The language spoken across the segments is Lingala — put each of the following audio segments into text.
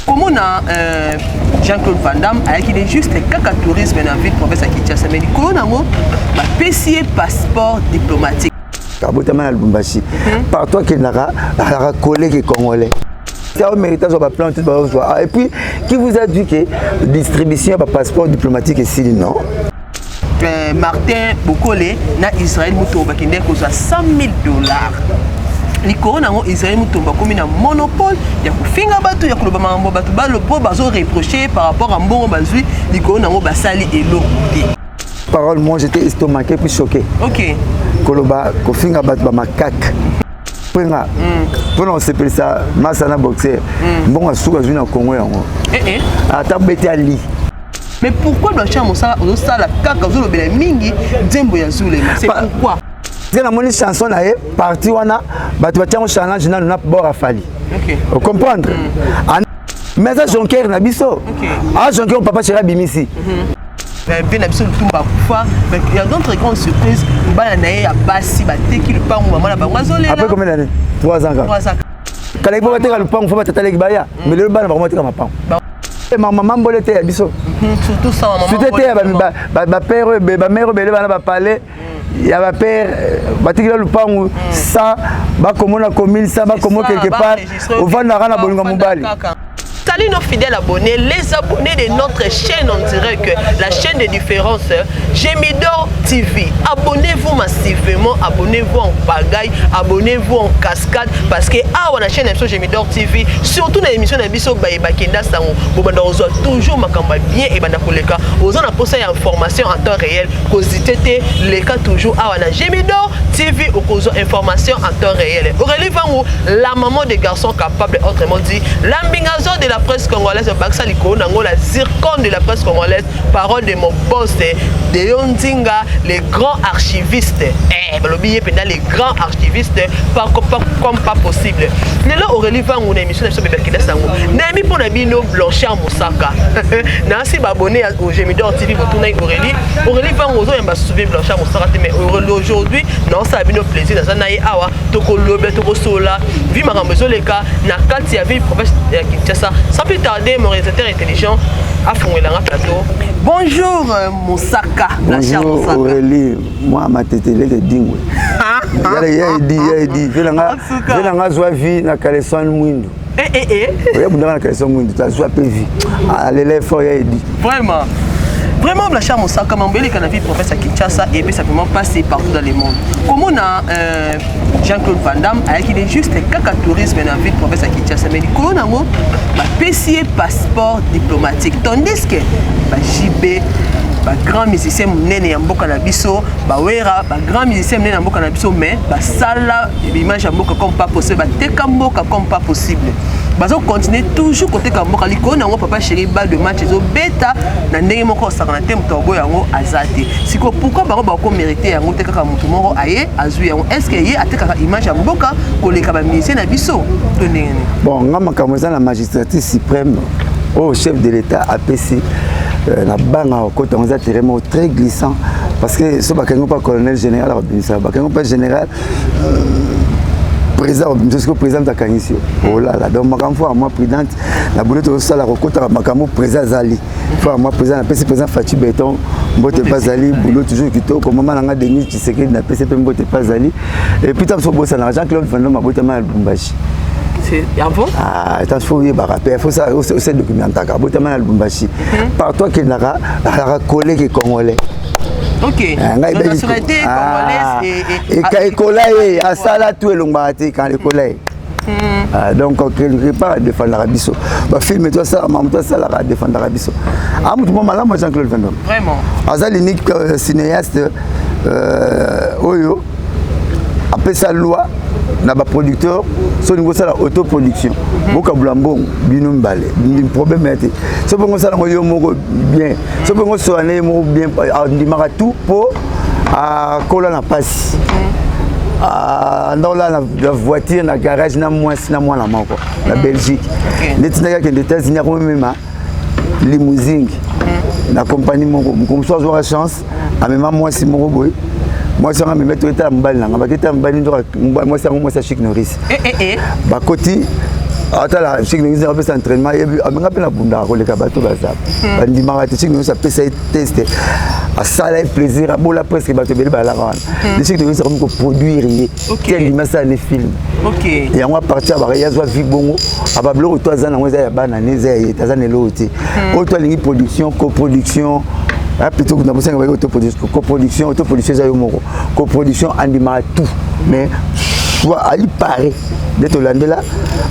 Komona Jean-Claude Van Damme ayaki ne juste kaka tourisme na ville province ya Kinshasa, mais likolo nango bapesi ye passeport diplomatique. Abotama na Lubumbashi, partout akendaka azalaka collègue congolais. Ça mérite azwa baplante bazwa. Et puis, qui vous a dit que distribution ya bapasseport diplomatique esili? Non. Martin Bokole na Israël Mutombo bakendeki kozwa 100 000 $. Likolo nango, Israël Mutombo akomi na monopole ya kofinga bato, ya koloba makambo bato mpo bazoreproche par rapport à mbongo bazwi. Likolo nango, basali eloko te. Parole, moi j'étais estomaqué puis choqué. Koloba, kofinga bato bamakake mpenga mpona kosepelisa masa na boxer, mbongo asuka azwi na Kongo yango, ata bete ali. Mais pourquoi, Blanchard Mosala, ozosala kaka ozolobela mingi nzembo ya Zulema? C'est pourquoi? Parce namoni chanson na ye parti wana, bato batiango challenge nanu na bord afali. Ocomprendre? Mais aza jonker na biso, a jonker papa chéri abimisi. Mpe na biso Lutumba akufa, mais ya d'autres grande surprise, bana na ye ya basi bateki lupango, mama na bango azolela. Après combien d'années? 3 ans kaka. Kala po bateka lupango, fo batata leki baya, mais lelo bana bango bateka mapango. Mama mbole te ya biso, surtout te ya bapère oyo, bamare oyo, bele bana bapale ya bapère batikila lupangu sans bakomona commune, sans bakomo quelque part, ovandaka na bolingo mobali. Salut nos fidèles abonnés, les abonnés de notre chaîne en direct, la chaîne de différence, Gemidor TV. Abonnez-vous massivement, abonnez-vous en pagaille, abonnez-vous en cascade, parce que ah, on a chaîne Gemidor TV, surtout dans l'émission na biso Bakenda Sango, bobanda ozwa toujours makambo bien et banda koleka, oza na posa ya information en temps réel, kozite te, leka toujours awa na Gemidor TV, okozwa information en temps réel. Aurélie Vangu, la maman des garçons capables, autrement dit, l'ambingazo de la presse congolaise, bakisa likolo nango la zircon de la presse congolaise, parole de mon boss Deyo Nzinga, le grand archiviste. Eh, balobi ye mpenza le grand archiviste, pas, pas, comme pas possible. Lelo Aurélie Vangu na émission na biso Bebelkida Sango, nayemi mpo na bino Blanchard Mosaka. Nasi baabonné au Gemidor TV, botunaki Aurélie, Aurélie Vangu ozoyamba souvi Blanchard Mosaka te, mais aujourd'hui naosala bino plaisir, naza na ye awa, tokoloba, tokosola vi makambo ezoleka na kati ya ville province ya Kinshasa. Sans plus tarder, mon réalisateur intelligent afungwelanga plateau. Bonjour Mosaka. Bonjour Mosaka. Aurélie, moi mateteleke dingwe ya edi ya edi velanga zwa vi na caleçon mwindu. Oya bundaka na caleçon mwindu, tazwa mpe vi alela effort ya edi. Vraiment. Vraiment, Blanchard Mosaka, mambo eleka na ville province ya Kinshasa epesa vraiment passé partout dans le monde. Komona Jean-Claude Van Damme ayaki ne juste kaka tourisme na ville province ya Kinshasa, mais likolo nango bapesi ye passeport diplomatique, tandis que ba JB, bagrand musicien monene ya mboka na biso, bawera, bagrand musicien monene ya mboka na biso, mais basala image ya mboka comme pas possible, bateka mboka comme pas possible, bazocontinue toujours koteka mboka. Likolo na yango, papa chéri, balle de match ezobeta na ndenge moko osakana te, moto akoboya yango aza te. Sikoyo pourquoi bango bakomérite yango te, kaka motu moko aye azwi yango? Est ce que ye atekaka image ya mboka koleka bamusicien na biso to ndenge nini? Bon, nga makambo eza na magistrature suprême oyo chef de l'État apesi na banga okota yango, eza terrain moko très glissant, parce que so bakangi mpa colonel général akobimisa, bakangi mpa général président akobimisa, siko président moto akangisi yo, olala. Donc makambo fo mwa prudente na bolo tozosala, kokotaka makambo président azali fo mwa président. Napesi président Fatshi Béton mbote mpe azali, boulot toujours kitoko. Mama na nga Denis Tshisekedi, napesi mpe mbote mpe azali. Et puis ta biso bosanaka Jean Claude Van Damme abotama na Lubumbashi. Ah bon? Ah, attends, faut oyebaka mpe, faut ose documentaka. Abotama na Lubumbashi, partout akendaka azalaka collègue congolais. Nationalité congolaise. Ekola ye asala tu elongwaka te kan ekola ye. Donc quelque part adefendaka biso, bafilme to asalaka, mamu to asalaka, adefendaka biso. A motu mo malamu, Jean Claude Van Damme. Vraiment. Aza l'unique cinéaste oyo apesa loi na baproducteur: so olingi osala autoproduction, bokabula mbongo bino mibale, problème ya te. So bongo osala yango yo moko bien, so bongo osola na ye moko bien, andimaka tout mpo akola na mpasi, ndaola na voiture na garage na mwasi na mwana moko na Belgique. Nde tindaki akende États-Unis, akomemema limousine na compagnie moko. Mosusu azwaka chance, amema mwasi moko boye, mwasi yango amemi toyetala mobali nanga, baketala mobali nzoka mwasi yango mwasi ya Chuck Norris. Bakoti Atala Chic Nyonso apesa entraînement, yebi amenga mpe na bundaka koleka bato baza bandimaka te. Chic Nyonso apesa ye test, asala ye plaisir, abola presque bato ebele balaka wana. Chic Nyonso akomi koproduire ye ti andimi asala ne film. Yango, à partir ya ye azwa vie bongo, ababiloko to aza nango eza ya bana ne, eza ya ye te, aza na eloko te. Oyo to alingi production, coproduction plutôt, na bosenga baki autoproduction, coproduction. Autoproduction eza yo moko, coproduction andimaka tout, mais soit ali pare nde tolandela.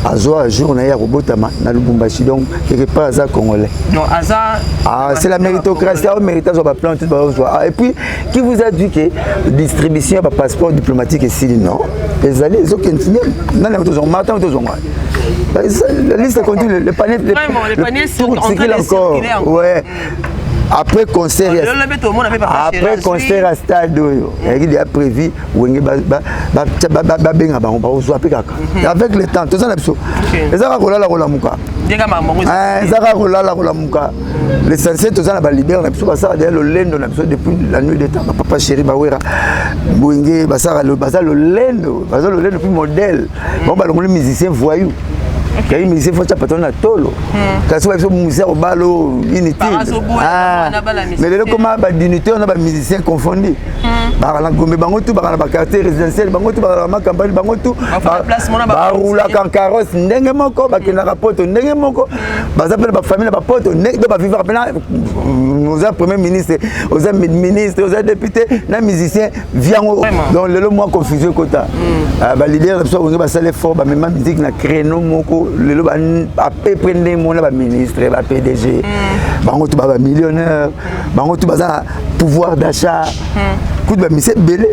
Azwa jour na ye ya kobotama na Lubumbashi, donc quelque part aza Congolais. Non, aza Ah, c'est la méritocratie, azo mérite azwa baplan tout bazozwa. Ah, et puis qui vous a dit que distribution ya bapasseport diplomatique esili? Non, ezali, ezocontinue. Nani yango tozonga martin, tozonga, la liste continue, le panier, Vraiment, le panier tour en train circule de encore. circuler encore. Ouais, après concert Lelo mpe tomona mpe papa après Chéri. Concert ya stade oyo eyaki déjà prévu, Wenge babenga bango, bakozwa mpe kaka avec le temps. Toza na biso, eza kaka kolala kolamuka. Ndenge makambo yango. Eza kaka kolala kolamuka. L'essentiel, toza na baleader na biso, basala deya lolendo na biso depuis la nuit de temps. Bapapa Chéri, bawera, Wenge basala, baza lolendo, baza lolendo. Puis modèle bango balongoli musicien voyou. Kayi musicien faut tia patron na tolo, kasi ba biso musicien kobalo inutile. Parazoboya, na bala Mais lelo koma badignitaire na bamusicien confondi, baka na Gombe bango tu, baka na baquartier résidentiel bango tu, baka na bamacampagne bango tu, Bafanda place mona barulaka carrosse ndenge moko, bakendaka poto ndenge moko, baza mpe na bafamille na bapoto ndenge do bavivaka mpena. Oza premier ministre, oza ministre, oza député na musicien viango. Vraiment. Donc lelo mwa confusion ekota. Baleader na biso bakongi basala effort, bamema musique na créneau moko. Lelo à peu près ndenge mona baministre, ba PDG, bango tu ba bamillionnaire, bango tu baza na pouvoir d'achat. Kutu bamusicien ebele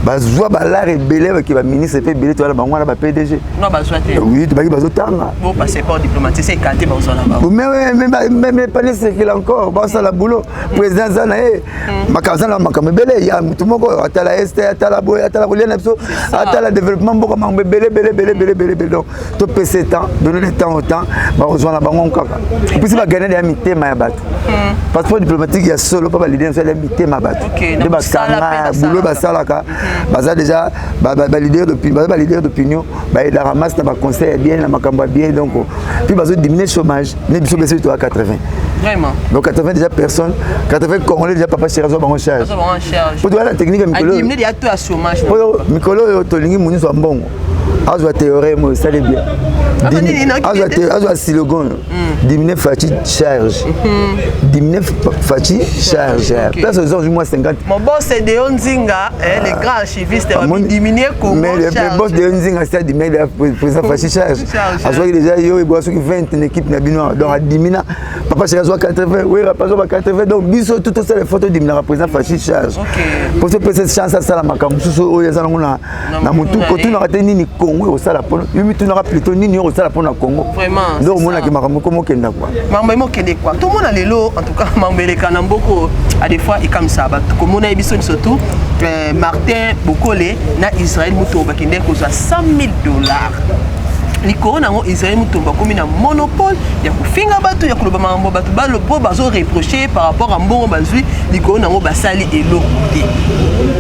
bazwa balare ebele, bake baministre mpe ebele toyala bango wana, ba PDG. Non, bazwa te. Oui, baki bazotanga. Bo passeport diplomatique c'est écarté, bazwa na bango. Mais panier circule encore, basala boulot. Président aza na ye, makambo aza na makambo ebele ya motu moko, atala este, atala boye, atala kolia na biso, atala développement mboka, makambo ebele ebele ebele ebele ebele ebele. Donc topesa temps, donner le temps au temps, bakozwa na bango kaka. Epesi bagane ya mitema ya bato. Passeport diplomatique ya solo mpo baleader nyonso ya mitema ya bato nde bakanga boulot basalaka. Baza déjà baleader d'opinion, baza baleader d'opinion, bayedaka masse na baconseil ya bien, na makambo ya bien. Donc puis bazodiminuer chômage ne biso bese toya 80. Vraiment. Donc 80 déjà personnes, 80 Congolais déjà, papa chéri azwa bango charge. Bazwa bango en charge. Po toya na technique ya mikolo. Adiminuer ya taux ya chômage. Po mikolo oyo tolingi muniso ya mbongo azwa théorème oyo esali bien. Ah, nini, Azwa slogan oyo: diminuer Fatshi charge, diminuer Fatshi charge. Place ozwi mwa 50. Mon boss Deo Nzinga, eh, le grand archiviste, va diminuer Congo Mais le charge. boss de Nzinga, c'est diminuer le président Fatshi charge. Charge. Azwaki déjà yo eboa soki 20 na équipe na bino, donc adimina papa chéri azwa 80, wera azwa ba 80. Donc biso tout tosala effort, todiminaka président Fatshi charge po topesa chance asala makambo mosusu oyo eza nango na Na na motu. motu na ye. Kotunaka te nini Congo ekosala mpona yo, mitunaka plutôt nini oyo kosala mpona Congo. Vraiment, Donc c'est omonaki ça. Makambo komokenda kwa. Makambo emokende kwa, tomona lelo en tout cas makambo eleka na mboko a des fois ekamisaka bato. Komona ye biso surtout Martin Bokole na Israel Mutombo bakende kozwa 100 000 $. Likolo nango, Israel Mutombo akomi na monopole ya kofinga bato, ya koloba makambo bato mpo bazoreproche par rapport a mbongo bazwi. Likolo nango, basali eloko te.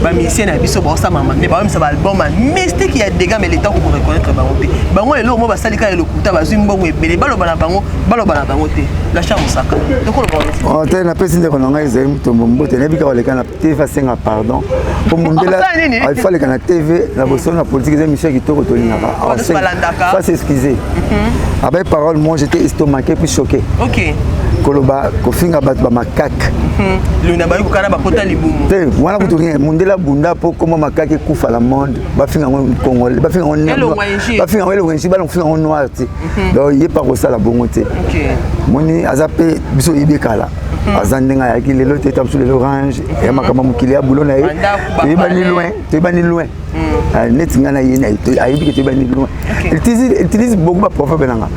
Bamusicien na biso baosala nde baomisa baalbum ya mystique ya dégâts, mais l'état kokoreconnaître bango te. Bango eloko mo basali kaka elokuta, bazwi mbongo ebele, baloba na bango, baloba na bango te. Blanchard Mosaka, tokoloba. Oh, te, napesi ndeko na ngai ezali Mutombo mbote. Nayebi kaka koleka na TV, asenga pardon po mondela. Asala nini? Alfa aleka na TV na bosolo na politique, eza émission ya kitoko, tolingaka. Bato balandaka. Fa s'excuser avec parole. Moi, j'étais estomaqué puis choqué. Koloba kofinga bato bamakake. Lona bayi kokala bapota libumu. Te, wana kutu rien. Mondele abunda mpo koma makake ekufa la monde, bafinga yango Congolais, bafinga yango Elongwa injure. Bafinga yango elongwa injure, bana kofinga yango noir te. Donc ye pa kosala bongo te. Moni aza mpe biso oyebi kala, aza ndenge ayaki lelo te, ta mosu lelo range ya makambo ya mokili ya bulo na ye. Bandako, Toyebani bapalais. loin, toyebani loin. Ah, neti ngai na ye na ye, ayebi ke toyebani loin. Il utilise beaucoup baproverbe na nga.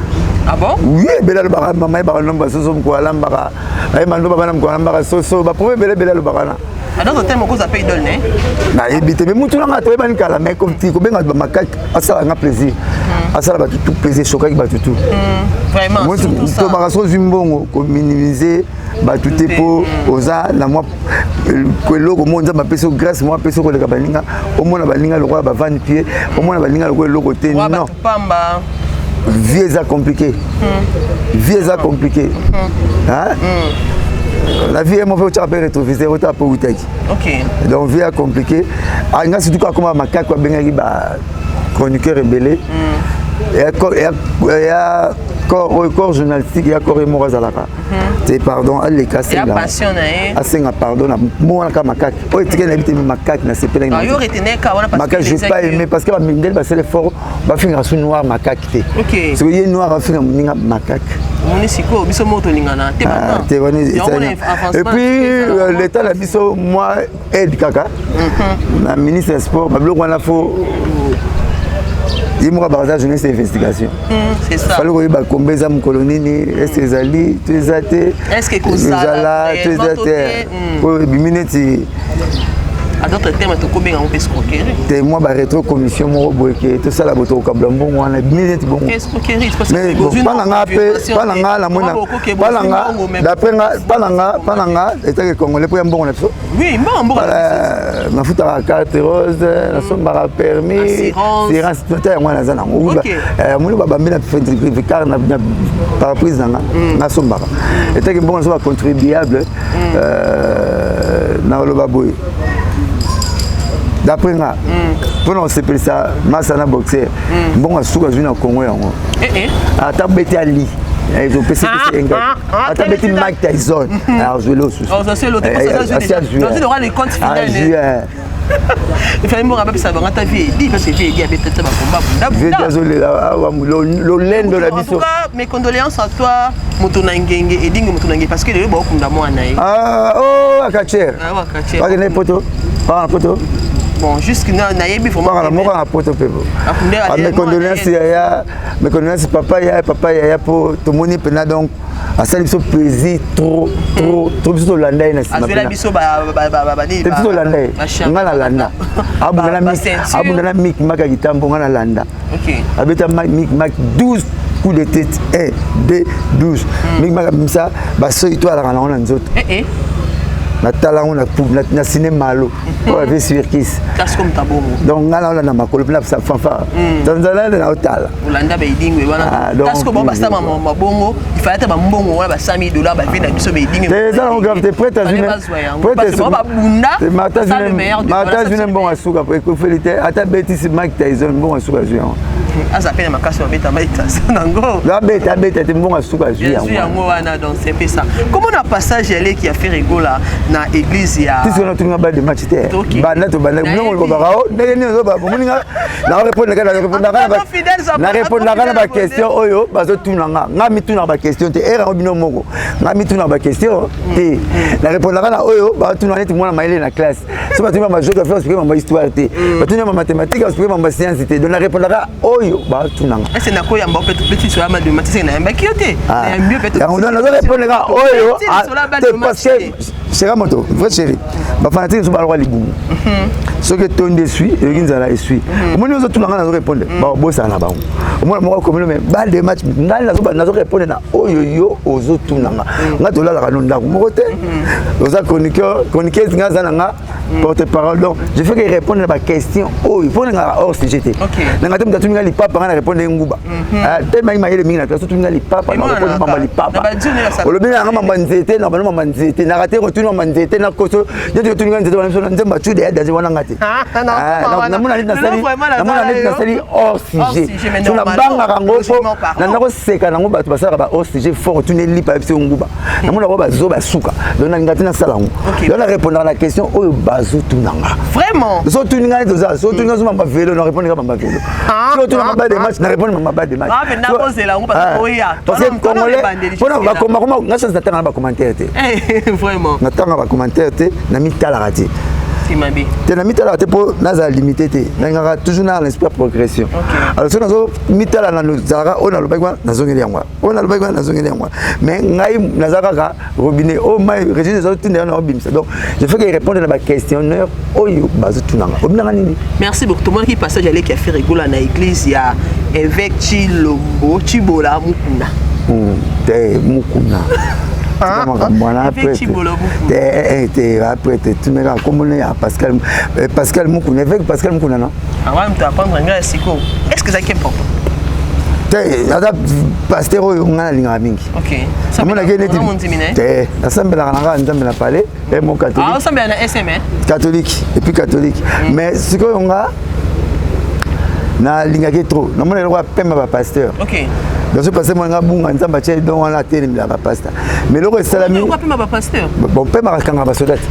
Ah bon? Oui, ebele alobaka, mama yebaka ndomba soso mokolo alambaka, ayeba ndomba bana mokolo alambaka soso. Baproverbe ebele ebele alobaka na Adon hotel moko oza mpe idole ne. Nayebi te, mais mutu nanga toyebani kala, mais kobenga bato bamakake asala nga plaisir, asala bato tout plaisir, shokaki bato tout. Vraiment, surtout ça. Tobaka so ozwi mbongo, kominimize bato te, mpo oza na mwa eloko mo Nzambe apesi yo, grâce mo apesi yo koleka baninga. Omona baninga lokola bavandi pied, omona baninga lokola eloko te. Wa Non. Bato pamba. Vie eza compliqué, vie eza compliqué. Hein? La vie moko otyaka mpe rétroviseur, otaka mpe outaki. Donc vie ya compliqué. Ah, nga surtout akoma makaki, abengaki ba chroniqueur ebele ya corps oyo, corps journalistique ya corps ye moko azalaka te. Pardon, aleka asenga, asenga pardon na mwana kaka makaki oyo etikali na yebi te. Makaki nasepelaki makaki, j'ai pas aimé parce que bamindele basala effort, bafingaka su noir makaki te. Soki ye noir afinga moninga makaki. Omoni sikoyo biso moko tolingana te. Te. Et puis l'état na biso, mwa aide kaka na ministre ya sport, babiloko wana fo ye moko abaka, aza journaliste investigation. Fallait koyeba komba eza mokolo nini, est-ce ezali to eza te, ezala to eza te, oyo ebimi neti À d'autres termes, tokobenga yango mpe escroquerie. Te, mwa barétro commission moko boye ke tosala bo tokokabula mbongo wana, ebimi neti bongo. Escroquerie. Mais bon, mpa na nga mpe, mpa na nga namona, mpa na nga, d'après nga, mpa na nga etake congolais mpo ya mbongo na biso. Oui, mbongo, mboka. Nafutaka carte rose, nasombaka permis, assurance, ta yango wana naza nango. Moni babambi na car na paraprise na nga, nasombaka etake mbongo na biso, bacontribuable. Nakoloba boye, d'après nga, mpona kosepelisa masa na boxer, mbongo asuka azwi na Congo yango, ata beti ali ezopesi engai, ata beti Mike Tyson, azweli osusu. Azwi. Efali mbongo abapesa bango, ata vie edi, parce que vie edi abetata bakomba. Bunda azolela awa lolendo na biso. Mes condoléances à toi, moto na ngenge edingi, moto na ngenge, parce que lelo baokunda mwana ye. Oh, akacher bakende poto, baka na poto. Bon, jusque nayebi vraiment. Moko na poto mpe. Mes condoléances yaya, mes condoléances papa yaya, papa yaya, mpo tomoni mpena. Donc asali biso plaisir trop, trop, trop. Biso tolanda ye na nsima biso. Biso tolanda ye, nga nalanda. Abunda na Mik Mak ya kitambo, nga nalanda. Abeta Mik Mak 12 coup de tête, 1, 2, 12. Mik Mak abimisa basoi to alaka nango na nzoto. Natala yango na ciné malo oyo ave surkis. Donc nga naolanda makolo mpe na fanfare tanzania nde naotala. Olanda baedingwe wana, basala mabongo, ifale ata bambongo wana ba 100 000 $ bavie na biso baedingwe. Eza nango grave te, prêtre. Babunda. Martin azwi mbongo asuka, ekofeli te. Ata betisi Mike Tyson, mbongo asuka azwi yango. Aza pe na makasi, babeta Mike Tyson yango. Abeta, abeta te, mbongo asuka azwi. Yango wana. Donc c'est pe ça. Comment na passage ya leki ya Ferre Gola na église ya Tisi wana tolinga balle de match te. Banda tobanda biloko olobaka o ndenge nini ozoba bomoninga, narépondaka na baquestion oyo bazotuna nga. Nga mitunaka baquestion te, ere yango bino moko. Nga mitunaka baquestion te, narépondaka na oyo batuna neti mwana mayele na classe. So batuni mama géographie, explique mama histoire te. Batuni mama mathématique, explique mama science te. Donc narépondaka oyo batunanga. Ese nakoyamba petit sola madema te, seke nayambaki yo te. Yango nazo répondre ka oyo te, parce que chéri moto, vrai chéri, bafanatike mosusu balokwa libumu soki etondi, esui, eyoki nzala, esui. Omoni ozotuna nga, nazo répondre, babosana na bango. Omona moko akomeli me balle de match, ngai nazo répondre na oyo yo ozotuna nga. Nga tolalaka no ndako moko te. Oza chroniqueur, chroniqueuse, nga aza na nga porte parole. Donc je fais que répondre na baquestion oyo mpo nangaka hors sujet te. Nanga te moto atuni nga lipapa, nga na répondre ye nguba te. Mangi mayele mingi na classe. Otuni nga lipapa, na répondre mamba lipapa. Olobi nanga mamba nzete, na bano mamba nzete naka te. Otuni mamba nzete na koso neti otuni nga nzete wana biso na nzembo acude ya danger wana nga te. Namona neti nasali hors sujet, so nabangaka yango mpo nanda koseka nango. Bato basalaka ba hors sujet fort, otuni elipa biso nguba, namona bango bazo basuka. Donc nalinga te nasala yango. Donc na répondaka na question oyo bazotunanga. Vraiment. So otuni ngai, toza so otuni ngai so mamba velo, na répondre kaka mamba velo. So otuni mamba de match, na répondre mamba de match. Parce que congolais mpona bakomakoma nga chance, natanga na bacommentaire te. Vraiment. Natanga bacommentaire te, na mitalaka te. Te, na mitalaka te mpo nazala limité te. Nalingaka toujours na l'esprit ya progression. Alors so nazo mitala, na nazalaka oyo nalobaki wana, nazongeli yango wana, oyo nalobaki wana, nazongeli yango wana. Mais ngai naza kaka robinet oyo mai régime ezotinda yo na obimisa. Donc je fais que répondre na baquestionnaire oyo bazotunanga. Obinanga nini? Merci beaucoup. Tomonaki passage aleki ya Ferre Gola na église ya évêque Chilombo Chibola Mukuna. Te, Mukuna makambo wana te te. Après te tunaka komona ya Pascal, Pascal Mukuna, évêque Pascal Mukuna, non? Awa moto apprendre ngai ya sikoyo. Est ce que ezalaki important? Te, aza pasteur oyo ngai nalingaka mingi. Namonaki neti te, nasambelaka na ngai Nzambe na palais e mo catholique. Catholique et puis catholique, mais sikoyo nga nalingaki trop, namona eloko apema bapasteur. Donc so pasteur mwana bunga, Nzambe atia don wana, atelemelaka bapasteur, mais eloko esalami, bon, pema akangaka basoda te.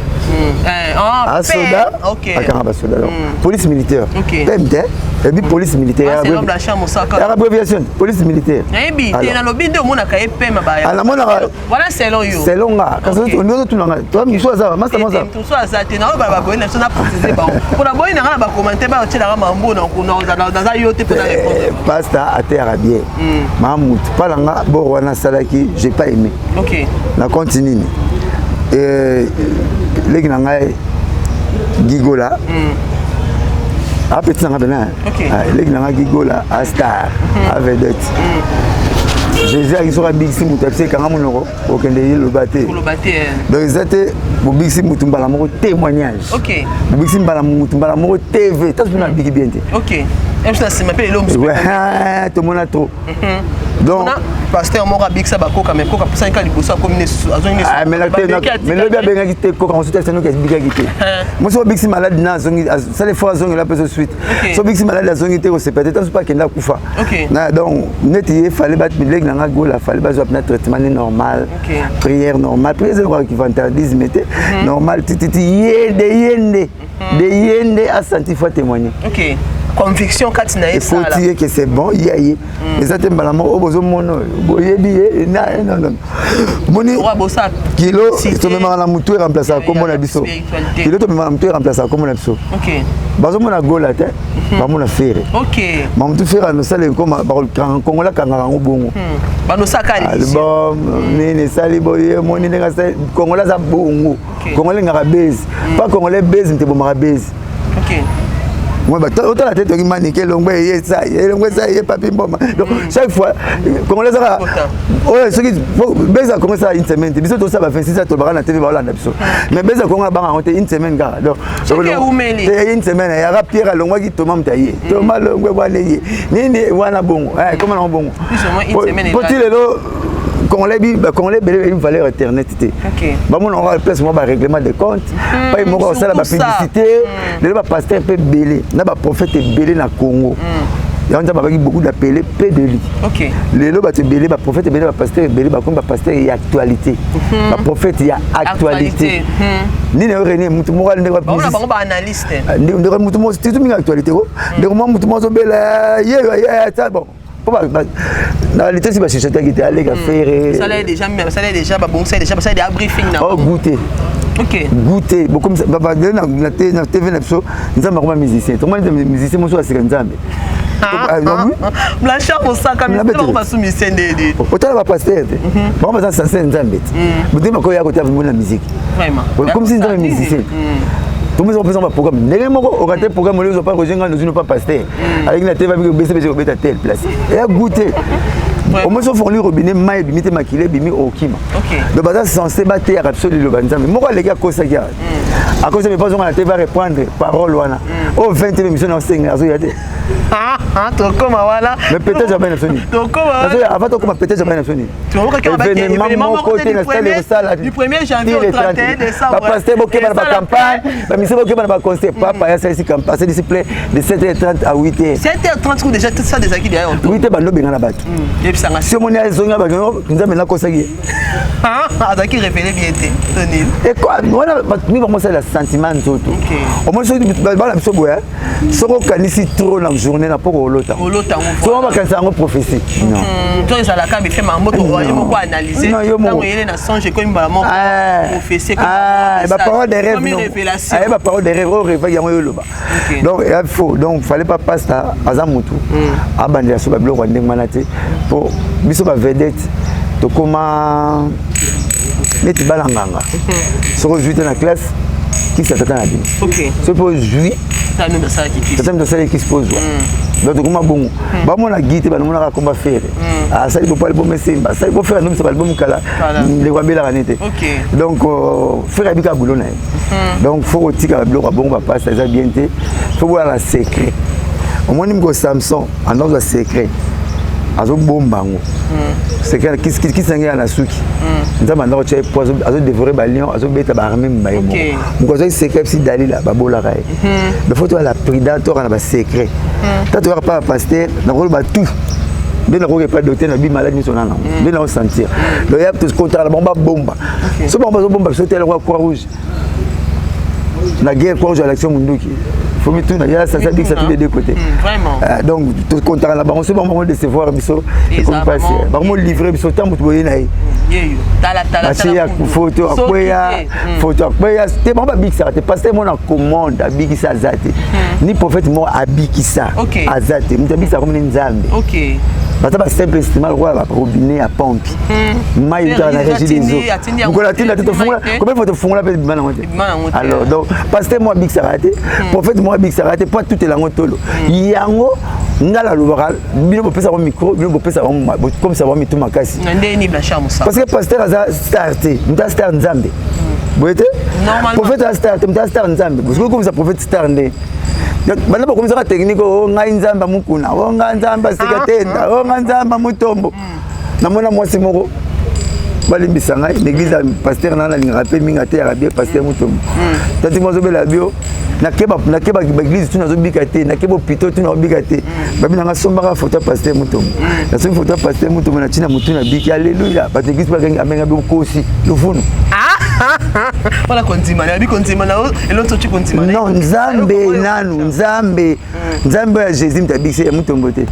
Asoda akanga basoda, donc police militaire, pem te, ebi police militaire, abréviation police militaire. Nalobi nde omonaka ye pema. Namonaka. Wana selon yo. Selon nga, kasi ozotunanga to misu aza masa masa. Mosu aza te. Naoyo baboyi na biso, na précise bango mpona boyi na nga na bacommentaire, baotielaka mambo naza yo te mpona répondre. Pasteur ateyaka bien mamutu mpa na nga boro wana asalaki, j'ai pas aimé. Na compte nini, leki na ngai Gigola, apeti na nga pena, leki na ngai Gigola a star, a vedette. Jésus aki soki abikisi moto, abisi ekanga monoko, okende ye loba te. Donc eza te bobikisi motu mbala moko témoignage, bobikisi mbala motu mbala moko TV taso mpena abiki bien te. Tomona trop donc. Pasteur moko abikisa bakoka, mais koka apesaki ka liboso, akomi azongi. Mais lobi abengaki te koka mosusu te, sanoki abikaki te. Mosi obikisi malade na azongi, asali fo azongela mpe so suite. So obikisi malade, azongi te, kosepa te, taso mpe akende akufa. Donc neti ye fale, leki na nga Gola, fale bazwa mpena traitement ne normal, prière normal, prière ezalaka vantardisme te, normal tititi ye de ye nde de ye nde asanti faut témoigner. Conviction kati na ye. Ekoti ye ke c'est bon, ye aye. Eza te mbala moko oyo bozomona oyo boyebi ye non. Moni kilo tomemaka na motu eremplaçaka kombo na biso, kilo tomemaka na motu eremplaçaka kombo na biso. Bazomona Gola te, bamona Ferre. Mamutu Ferre anosala ekoma Kongola akangaka yango bongo. Album nini esali boye, moni ndenge asali. Kongola aza bongo, Kongola elingaka base pa Congolais, base nte ebomaka base. Otala te, toki manike elongwe ye sa elongwe sa ye papi mboma. Donc chaque fois Congolais ezaka oyo, soki base ya Congo esala une semaine te, biso tosala ba 26 tolobaka na TV, baolanda biso, mais base ya Congo abanga yango te une semaine kaka. Donc une semaine yaka Pierre alongwaki, Toma moto aye, Toma longwe wana ye nini wana bongo koma nango bongo po ti lelo Congolais bi Congolais ebele bayebi valeur internet te. Bamona ngo place moko barèglement de compte, pai moko osala bapublicité. Lelo bapasteur mpe ebele na baprophète ebele na Congo, yango Nzambe abaki beaucoup d'appelés, peu d'élus. Lelo bato ebele, baprophète ebele, bapasteur ebele bakomi bapasteur ya actualité, baprophète ya actualité. Nini oyo renie mutu moko ndeko mutu moko surtout mingi actualité ko ndeko mwa mutu moko azobela ye ye bon po na réalité si bachuchotaki te, aleka Ferre. Oh, goûter. Goûter na TV na biso, Nzambe akoma musicien, tomoni musicien mosusu asika Nzambe. Blanchard Mosaka. Otala bapasteur te, bango baza sincère Nzambe te, moto bakoya kotia moni na musique comme si Nzambe musicien. Tomoni opesa baprogramme ndenge moko, okate programme oli ozopa Roger Ngando ozino pa pasteur aleki na TV, abiki obese bese kobeta telle place eya goûter. Omoi so ofongoli robinet, mai ebimi te, makili ebimi, okima. Donc baza censé bateyaka biso liloba Nzambe. Moko aleki akosaki awa, akosaki mpe azonga na te, va reprendre parole wana oyo 20 émission na osenga azoya te. Tokoma wana. Mais peut-être abai na biso nini avant tokoma, peut-être abai na biso nini? Événement moko te na stade ekosala. Du 1er janvier au 31 décembre. Bapasteur bokeba na bacampagne, bamisi bokeba na baconcert. Papa asalisi campagne, asalisi plein de 7h30 à 8h. 7h30 ou déjà tout ça ezalaki derrière. 8h bando benga na bato. Yebisanga. Si omoni azongi, bato Nzambe nakosaki ye. Azalaki révélé bien te tonini? Wana mi bango osalela sentiment nzoto. Omoni soki bana biso boye, soki okanisi trop na journée na poko olota, soki bakanisa yango prophétie, non. To ezalaka bife mambo to yo moko analyse, ntango eyele na songe, ekomi mbala moko prophétie. Baparole de rêve, baparole de rêve oyo rêvaki yango, oyo oloba. Donc ya faux. Donc fallait pas, pasteur aza motu abandela so babiloko ya ndenge wana te, po biso bavedette tokóma neti bana nganga. Soki ozwi te na classe, kisi ya tata na bino, soki mpo ozwi tata moto asali kisi mpo ozwa. Donc tokóma bongo, bamona gi te, banamonaka komba Ferre asali bopo album esemba, asali po Ferre andomisa baalbum kala, ndeko abelaka ne te. Donc Ferre abika bulo na ye. Donc faut kotika biloko ya bongo, bapasta eza bien te, faut boyala secret. Omoni moko Samson andozwa secret. Azobomba yango secret, kisi nange ya na suki. Nzambe andako tia ye po azodévorer balion, azobeta baarmée mba ye moko. Moko azwaki secret si Dalila babolaka ye. Mais faut toyala prudent, toyaka na basecret. Ta toyaka pa bapasteur, nakoloba tout nde nakoki epa docteur na bi maladi nyonso na nango nde naosentir. Donc ya tokontaka na bango babomba. So bango bazobomba biso te, lokola Croix Rouge na guerre, Croix Rouge élection munduki faut mituna ya sasa bikisa tous les deux côtés. Donc tokontaka na bango. So bango bango décevoir biso, ekomi mpasi. Bango livrer biso ntango moto boye na ye batie photo akweya, photo akweya te. Bango babikisaka te. Pasteur moko na commande abikisa aza te, ni prophète moko abikisa aza te. Moto abikisaka komini Nzambe. Baza basimple instrument lokola barobinet ya pompe, mai eutaka na Régie des eaux. Mokolo atinda te, tofungola combien fois, tofungola mpe bima nango te. Alors donc pasteur moko abikisaka te, prophète moko abikisaka te, po atutela yango tolo yango. Nga nalobaka, bino bopesaka micro, bino bopesaka bokomisa bango mitu makasi, parce que pasteur aza star te. Moto aza star Nzambe boye te. Prophète aza star te, moto aza star Nzambe. Soki okomisa prophète star, nde banda bakomisaka technique: o ngai Nzambe amukuna, o ngai Nzambe aseka tenda, o ngai Nzambe amutombo. Namona mwasi moko, balimbisa ngai, na église ya pasteur nanga nalingaka mpe mingi, ateyaka bien, pasteur Mutombo. Tati mo azobela bio, nake baéglise tu nazobika te, nake bopito tu nazobika te. Babi nanga sombaka photo ya pasteur Mutombo. Nasombi photo ya pasteur Mutombo, na ntina motu nabiki, alleluya. Bato église bakangi amenga bokosi lufunu. Wana kondima nayebi kondima na eloko oti kondima. Non, Nzambe nanu, Nzambe, Nzambe oyo ya Jésus moto abikisi ya Mutombo te.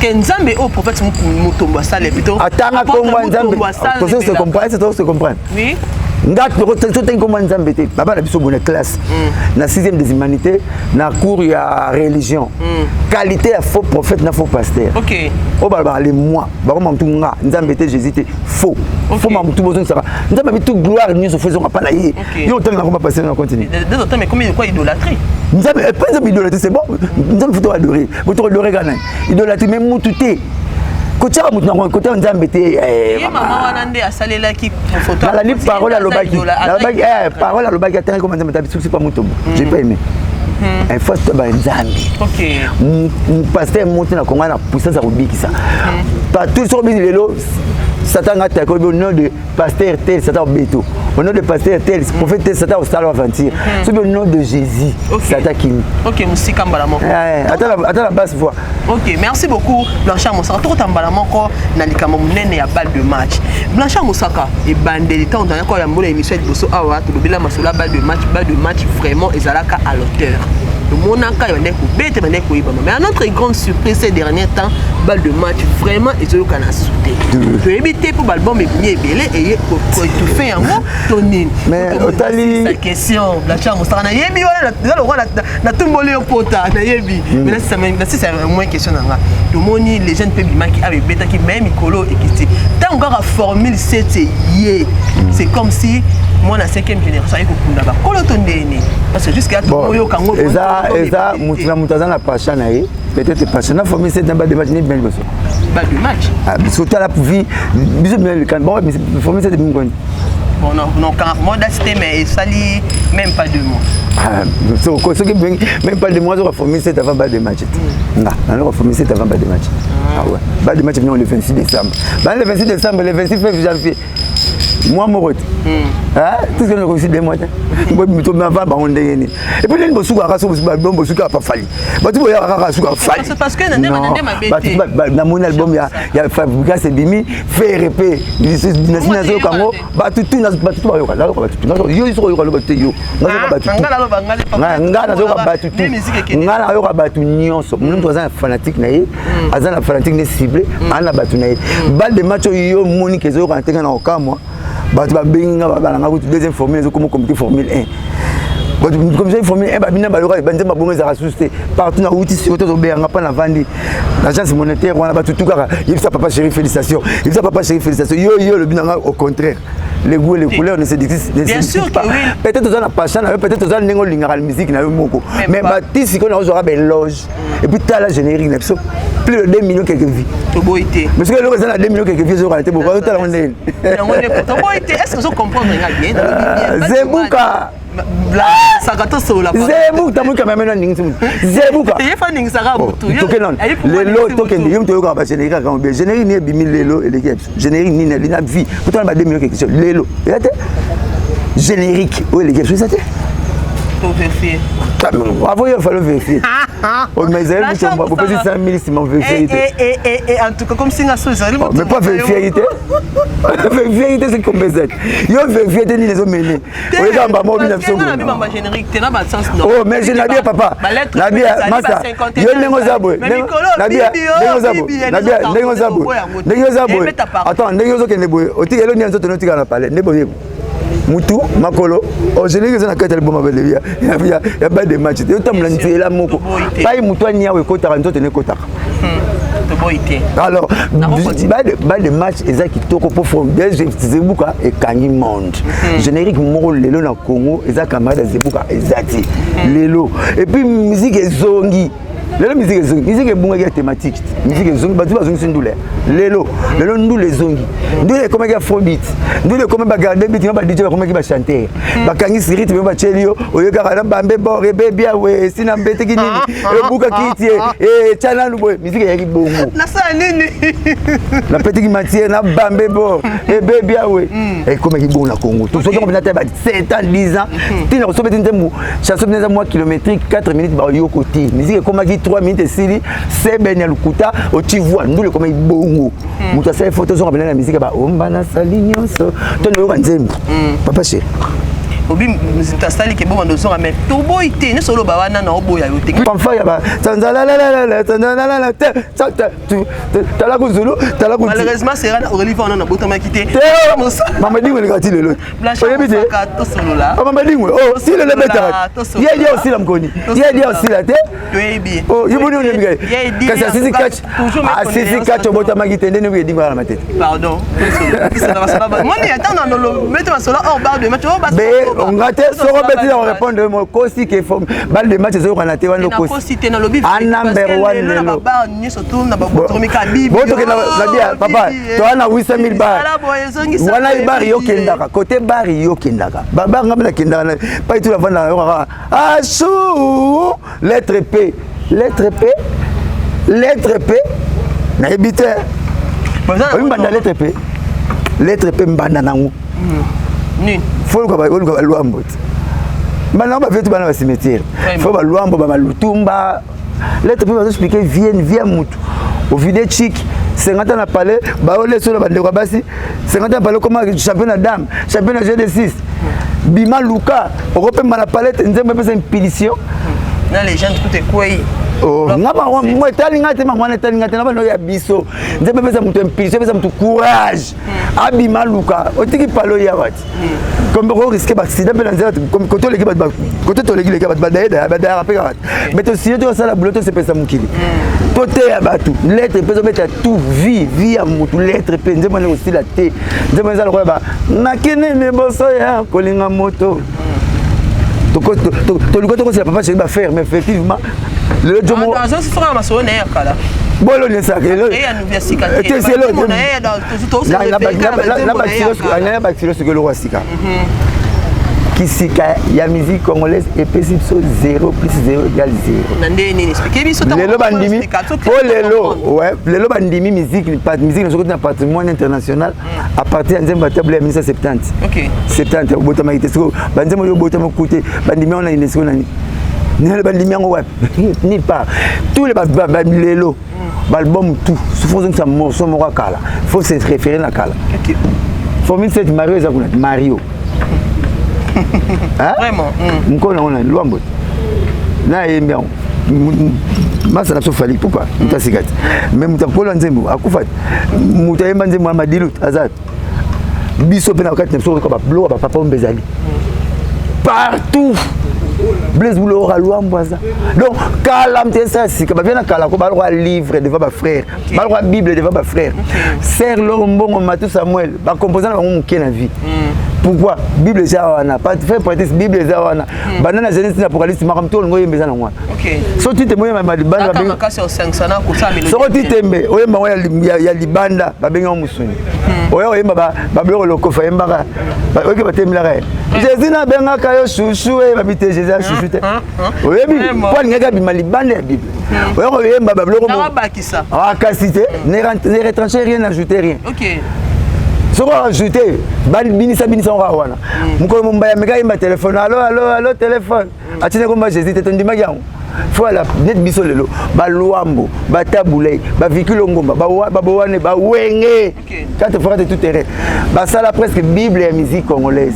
Ke Nzambe oyo prophète Mutombo asala plutôt. Atanga kombo ya Nzambe, tozo se comprendre, tozo se comprendre. Oui. Nga totengi kombo ya Nzambe te. Baba na biso boye na classe, na sixième des humanités, na cours ya religion, qualité ya faux prophète na faux pasteur oyo balobaka le moi bakoma mutu nga Nzambe te, Jésus te, faux faux mamutu bozongisaka Nzambe abi tout gloire nyonso fo ezonga mpa na ye. Yo otangi na komba pasteur na continue. Mais comme quoi idolâtrie. Nzambe epa Nzambe idolâtrie, c'est bon. Nzambe faut adorer, boto adorer kaka nani idolâtrie, mais mutu te, kotiaka motu na kotiaka Nzambe te. Ye mama wana nde asalelaki photo. Nalandi parole alobaki, nalobaki parole alobaki, atangaki koma Nzambe tabi susi pa Mutombo. J'ai pas aimé. Il faut toba Nzambe. Pasteur moko na Kongo na puissance ya kobikisa partout. Soko bisi lelo Satan nga atake obi au nom de pasteur tel, Satan obeto au nom de pasteur tel, prophète tel, Satan osala aventure. Soki au nom de Jésus, Satan kimi. Ok, mosika mbala moko. Ata la basse voix. Ok, merci beaucoup Blanchard Mosaka. Tokota mbala moko na likambo monene ya balle de match. Blanchard Mosaka, ebandeli ntango tozalaki ya mbula, émission ya liboso awa, tolobela masolo ya balle de match. Balle de match vraiment ezalaka à l'auteur, tomonaka ebandaki kobeta, ebandaki koyebama. Mais à notre grande surprise, ces derniers temps, balle de match vraiment ezoyokana su te. Toyebi te mpo baalbum ebimi ebele eye koétouffer yango to nini. Mais otali question, Blanchard Mosaka, nayebi wana eza lokola natumboli yo pota, nayebi, mais nasisa moins question na nga. Tomoni légende mpe bimaki awa, ebetaki, mais mikolo ekiti. Ntango kaka formule 7 ye, c'est comme si mwana 5e génération aye kokunda bakolo to ndeni, parce que jusque toyoka yango. Eza motu na moto aza na passion na ye. Peut-être passion na formule 7 na balle de match ni bien liboso. Balle de match. Biso tala vie biso bien, bon, formule 7 ebimi. Bon, non, non, moi date te, mais esali même pas 2 mois. Soki même pas 2 mois, azoka formule 7 avant balle de match. Nga naloka formule 7 avant balle de match. Ah ouais, balle de match bino le 26 décembre, bana le 26 décembre, le 26 février, janvier, mwa moko te. Tout ce que nakosi 2 mois te, avant bango ndenge nini? Et puis nini bosukaka so bon, bosukaka pa Fally, bato boyaka kaka sukaka Fally. Namoni album ya Fabregas ebimi, Ferre mpe nasi nazoyoka yango. Bato tu, bato tu bayoka, nayoka bato tu. Yo soki oyoka, loba te. Yo nga nazoyoka bato tu, nga nayoka bato nyonso. Moto aza na fanatique na ye, aza na fanatique ne cible, aza na bato na ye. Balle de match oyo yo moni ke ezoyokana te, nga na kokamwa. Bato babengi nga, babalanga kutu deuxième formule ezokoma comité formule 1. Bato comité formule 1 babina bayoka banzembo bongo ezalaka susu te partout. Na uti siko tozobeyanga mpa na vandi na agence monétaire wana, bato tu kaka: yebisa papa chéri félicitation, yebisa papa chéri félicitation. Yo yo olobi nanga au contraire, les goûts et les couleurs ne se discutent pas. Peut-être oza na passion na yo, peut-être oza ndenge olingaka musique na yo moko, mais bati sikoyo nakozwaka baéloge. Et puis tala générique na biso, plus de 2 millions quelques vues. Toboyi te. Mais soki eloko eza na 2 millions quelques vues, ezokana te, boko otala ngo ndenge. Toboyi te. Est ce que ozocomprendre nga bien? Zebuka. Saka tosolola. Zebuka tamoi cameraman aningisi mutu. Zebuka. Ye fa aningisaka oh, mutu. Tokende nanu. Lelo tokende yo mutu oyokaka ba générique kaka bien. Générique nini ebimi lelo eleki ya biso. Générique nini eleki na vie. Kotala ba 2 millions quelque chose lelo. Eza te. Générique oyo eleki ya biso eza te. Vérifier. Avant, il fallait vérifier. Oh, mais ezali mutomba bopesi 100 000 nsima vérifier te. En tout cas, comme si nga so ezali. Oh, mais pas vérifier te. Vérifier te c'est combien yo vérifier te nini ezomene oyekamba moko bina biso oh mais je nabia papa nabia masa yo ndenge oza boye nabia ndenge oza boye nabia ndenge oza boye ndenge oza boye attends ndenge ozokende boye otika eloni ya nzoto notika na palais nde boye mutu makolo ogeneki eza na kati ya liboma ya ba de match te otambola nzela moko pai mutu aniawa ekotaka nzoto nekotaka. Toboyi te. Alors, balle de match eza kitoko mpo Zebuka ekangi monde. Générique moko lelo na Congo eza camarade ya Zebuka eza te lelo. Et puis musique ezongi lelo, musique ezongi, musique ebungaki ya thématique, musique ezongi, bato bazongisi ndule lelo. Lelo ndule ezongi, ndule ekomaki afrobeat, ndule ekomi bagarde beat na baDJ bakomaki bachanteur, bakangisi rythme, batieli yo oyokaka na bambe bor ebebi awe esi na mbeteki nini ebukaki tie etya nanu boye. Musique eyaki bongo. Nasala nini? Napetiki matière na bambe bor ebebi awe ekomaki bongo na Congo. Tosoki mpena te ba 7 ans, 10 ans, ntina kosobeti nzembo, chanson mpena eza mwa kilométrique 4 minutes, bayoko te. Musique ekomaki 3 minutes esili sebene ya lokuta oti voi. Ndule ekomaki bongo. Moto asali fo tozonga mpena na musique baomba nasali nyonso to noyoka nzembo, papa chéri. Obi moto asali ke bongo ndozonga, mais toboyi te nyonso oloba wana na oboya yo te. Fanfare ya ba tanzalalala tanzalalala te tala kuzulu tala. Malheureusement, sera na Aurélie wana nabotamaki te. Mama Dingwe elekaka ti lelo, oyebi te? Tosolola. Mama Dingwe o si lelo ebetaka ye dia osila mokoni ye dia osila te. Toyebi. Yo boni oyebi kai kasi asisi catch, asisi catch, obotamaki te ndenge oyebi Dingwe na matete. Pardon, moni ata na mete masolo hors balle de match. Be nga te soko beti na répondre mo kosi ke balle de match ezokana te wana. Kosi te, nalobi. A number one lelo. Nyonso tu na babotomika bibi. Botokenda na bia papa, toa na 800 000 bar wana bar yokendaka côté bar yokendaka babar nga mpe nakendaka pai tu navandaka yokaka asu lettre P, lettre P, lettre P, nayebi te oyi mbanda lettre P, lettre P mbanda nango. Nini? Fo oluka balwambo te, mbanda nango bavie tu bana bacimetière, fo balwambo bamalutumba lettre P bazoexpliquer vie, vie ya mutu ovide chik 50 ans na palais baoleso na bandeko ya basi 50 ans na palais koma champion na dame, champion na GD6 bima luka okopemba na palais te nzembo epesa impulsion. Na légende tout ekwei. Nga bango etali nga te, bango wana etali nga te na bano ya biso. Nzembo epesa moto impulsion, epesa moto courage abima luka otiki palo ya wati comme orisquer baaccident mpe na nzela kote oleki bato, kote toleki leki bato badayedaya badayaka mpe kaka. Mais tosie tosala bulo tosepesa mokili toteya bato. Lettre mpe ezobeta tout vie, vie ya motu. Lettre mpe nzembo wana ekosila te. Nzembo eza lokola ba nakende liboso ya kolinga moto toluka tokosila papa chéri bafaire. Mais effectivement lelo jomo masolo na ye ya kala. Bolo nesaka na bakilo soki eloko ya sika kisika ya musique congolaise epesi biso 0 plus 0 égale 0. Lelo bandimi po lelo lelo bandimi musique, musique na soki na patrimoine international à partir ya nzembo ya table ya 1970 70 obotamaki te. Sikoyo banzembo oyo obotama ku te, bandimi yango na UNESCO nani bandimi yango wapi? Nulle part. Tous les lelo baalbum tout soki ozongisa morceau moko ya kala, faut se référer na kala. Formule 7 Mario eza kuna Mario. Mokolo nango na Lwambo na ayembi yango masa na biso Fally Ipupa moto asika te, mais moto akola nzembo akufa te, moto ayemba nzembo ya Madilu aza biso mpe na kati na biso koyoka babiloko ya bapapa ombe ezali partout. Blaise Bula ora Luambo aza. Donc kala mte sa sika ba na kala ko ba lokwa livre devant ba frère, ba lokwa Bible devant ba frère. Sœur Loro Mbongo Matou Samuel ba composant bango muke na vie. Pourquoi Bible eza wana, pas frère Patrice Bible eza wana. Banda na Genèse na Apocalypse makambo to olingo yemba eza na wana. So ti tembe oyemba libanda soko ti tembe oyemba ngo ya libanda babengi yango mosuni. Oya oyemba babiloko lokofa yembaka oyoki batemelaka ye Jésus nabengaka yo chouchou e babi te Jésus ya chouchou te oyebi mpo alingaki abima libanda ya Bible. Oya koyemba babiloko kasi te, ne retranche rien, n'ajoute rien. Soki ajoute, binisa binisa ngo kaka wana. Mokolo mombaya ameka yemba téléphone, allo allo allo téléphone, atindi komba Jésus te, tondimaki yango. Faut ala net biso lelo baLwambo, baTabu Ley, baVicky Longomba, babowane, bawenge quatre fois tout terrain, basala presque Bible ya musique congolaise.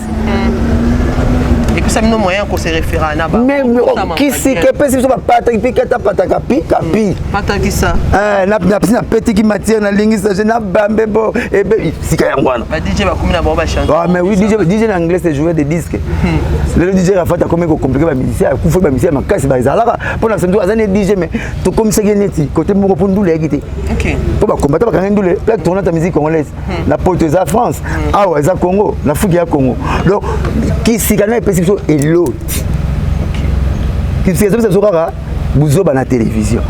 Epesa bino moyen kose référer na mais kisika epesi biso bapataki mpi kata pataka pi kapi. Patakisa. Napesi napetiki matière, nalingisa je nabambe bo ebe sika yango wana. Ba DJ bakomi na bango bachante. Ah, mais oui, DJ, DJ na anglais, c'est jouer des disques. Lelo DJ Rafat akomi kocompliquer bamusicien, akufa bamusicien makasi bazalaka mpona samedi aza ne DJ, mais tokomisaki neti côté moko mpo ndule eyaki te, mpo bakombata bakangi ndule, plaque tournante ya musique congolaise. Na poto eza France, awa eza Congo, na fuki ya Congo. Donc kisika na epesi biso eloti, kisika ezopesa biso kaka buzoba na télévision.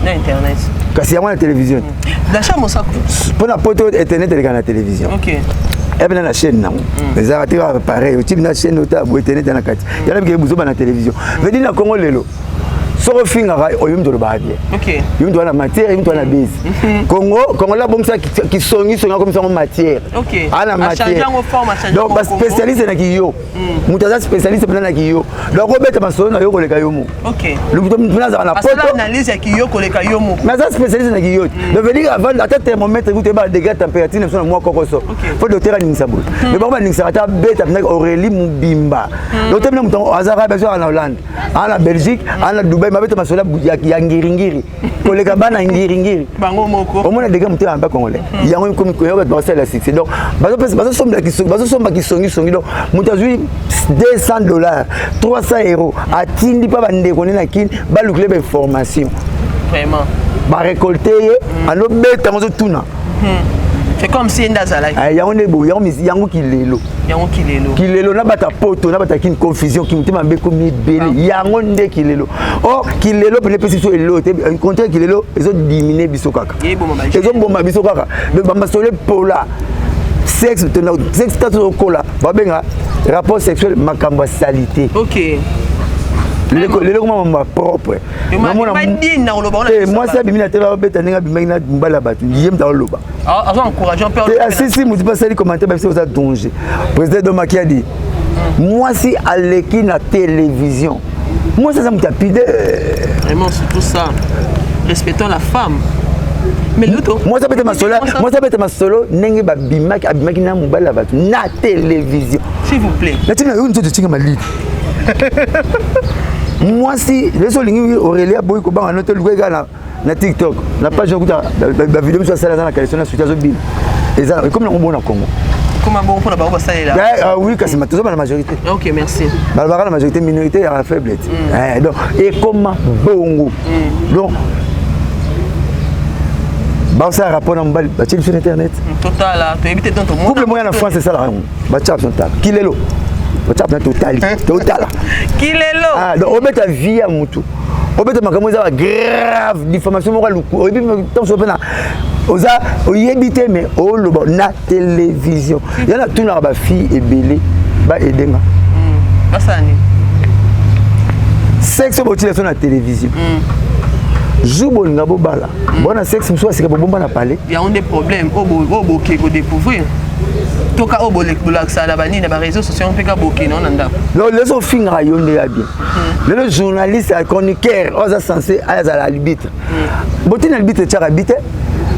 Na internet. Kasi yango na télévision. Dasha Mosako. Mpo na poto internet eleka na télévision, epena na chaîne nango ezalaka te kaka pareil, otibi na chaîne ota boye, internet na kati yana bikeke buzoba na télévision. Veut dire na Congo lelo soki ofingaka oyo moto olobaka bien, yo moto wana matière, yo moto wana base. Congo, Congolais abomisa kisongisongi, akomisa yango matière, ana matière. Donc baspécialiste na kiyo, moto aza spécialiste mpena na kiyo, donc obeta masolo na yo koleka yo moko. Mpena azalaka na poto mais aza spécialiste na kiyo. Donc veut dire avant ata thermomètre kutu eyeba degré ya température na biso na mwa kokoso, fo docteur aningisa boye, mais bango baningisaka ata beta mpena Aurélie mobimba. Docteur mpena moto azalaka biso na Hollande, aa na Belgique, aa na Dubai, mabeta masolo ya ngiringiri koleka bana ngiringiri. Bango moko. Omona degré motema ya bacongolais yango ekomi yango bato bakosalela succès. Donc bazosomba kisongisongi. Donc moto azwi 200 $, 300 €, atindi mpa bandeko nde na Kini balukile bainformation. Vraiment. Barécolte ye, alobeta yango, ozotuna. C'est comme si nde azalaki. Yango nde boye, yango kilelo. Yango kilelo. Kilelo na bata poto na bata Kini, confusion, kimotema mabe ekomi ebele. Yango nde kilelo. Or kilelo pene epesi biso elelo te, contraire, kilelo ezodiminuer biso kaka, ezoboma biso kaka. Donc bamasolo epola, sexe, sexe ta tozokola, babenga rapport sexuel makambo ya salité. Lelo koma mambo ya propre. Mwasi abimi na te, babeta ndenge abimaki na mobali ya bato, ye moto aoloba. Asisi motu mpe asali commentaire, babisi oza danger. Président Domaki adi mwasi aleki na télévision, mwasi aza moto apide. Vraiment, surtout ça, respectons la femme. Mwasi abeta masolo, mwasi abeta masolo ndenge babimaki, abimaki na mobali ya bato na télévision. S'il vous plaît. Natina yo nzoto etinga malili. Mwasi leso olingi Aurélie aboyi kobanga no te, luka eka na TikTok, na page okuta bavideo mosusu asala, aza na caleçon na soutien, azobima. Eza ekomi nango bongo na Congo. Koma bongo mpona bango basalela. Oui, kasi tozoba na majorité. Ok, merci. Balobaka na majorité, minorité yaka faible te. Donc ekoma bongo. Donc basala rapport na mobali, batie biso na internet. Totala, toyebi te. Couple moya na France esalaka yango, batia biso tala kilelo, batia mpena totali, totala. Kilelo. Donc obeta vie ya motu, obeta makambo eza bagrave, diffamation moko aluku, oyebi ntango mpe na oza oyebi te, mais oloba na télévision. Ya natunaka bafille ebele baedenga. Basala nini? Sexe botila so na télévision, jour bolinga bobala bona sexe mosusu asika bobomba na palais. Yango nde problème oyo boke kodécouvrir toka oyo bolakisaka na banini na baréseau sociaux mpe ka boke nao na ndako. Donc leso ofingaka yo nde ya bien. Lelo journaliste ya chroniqueur oyo aza censé azala arbitre, botina arbitre etiaka bi te,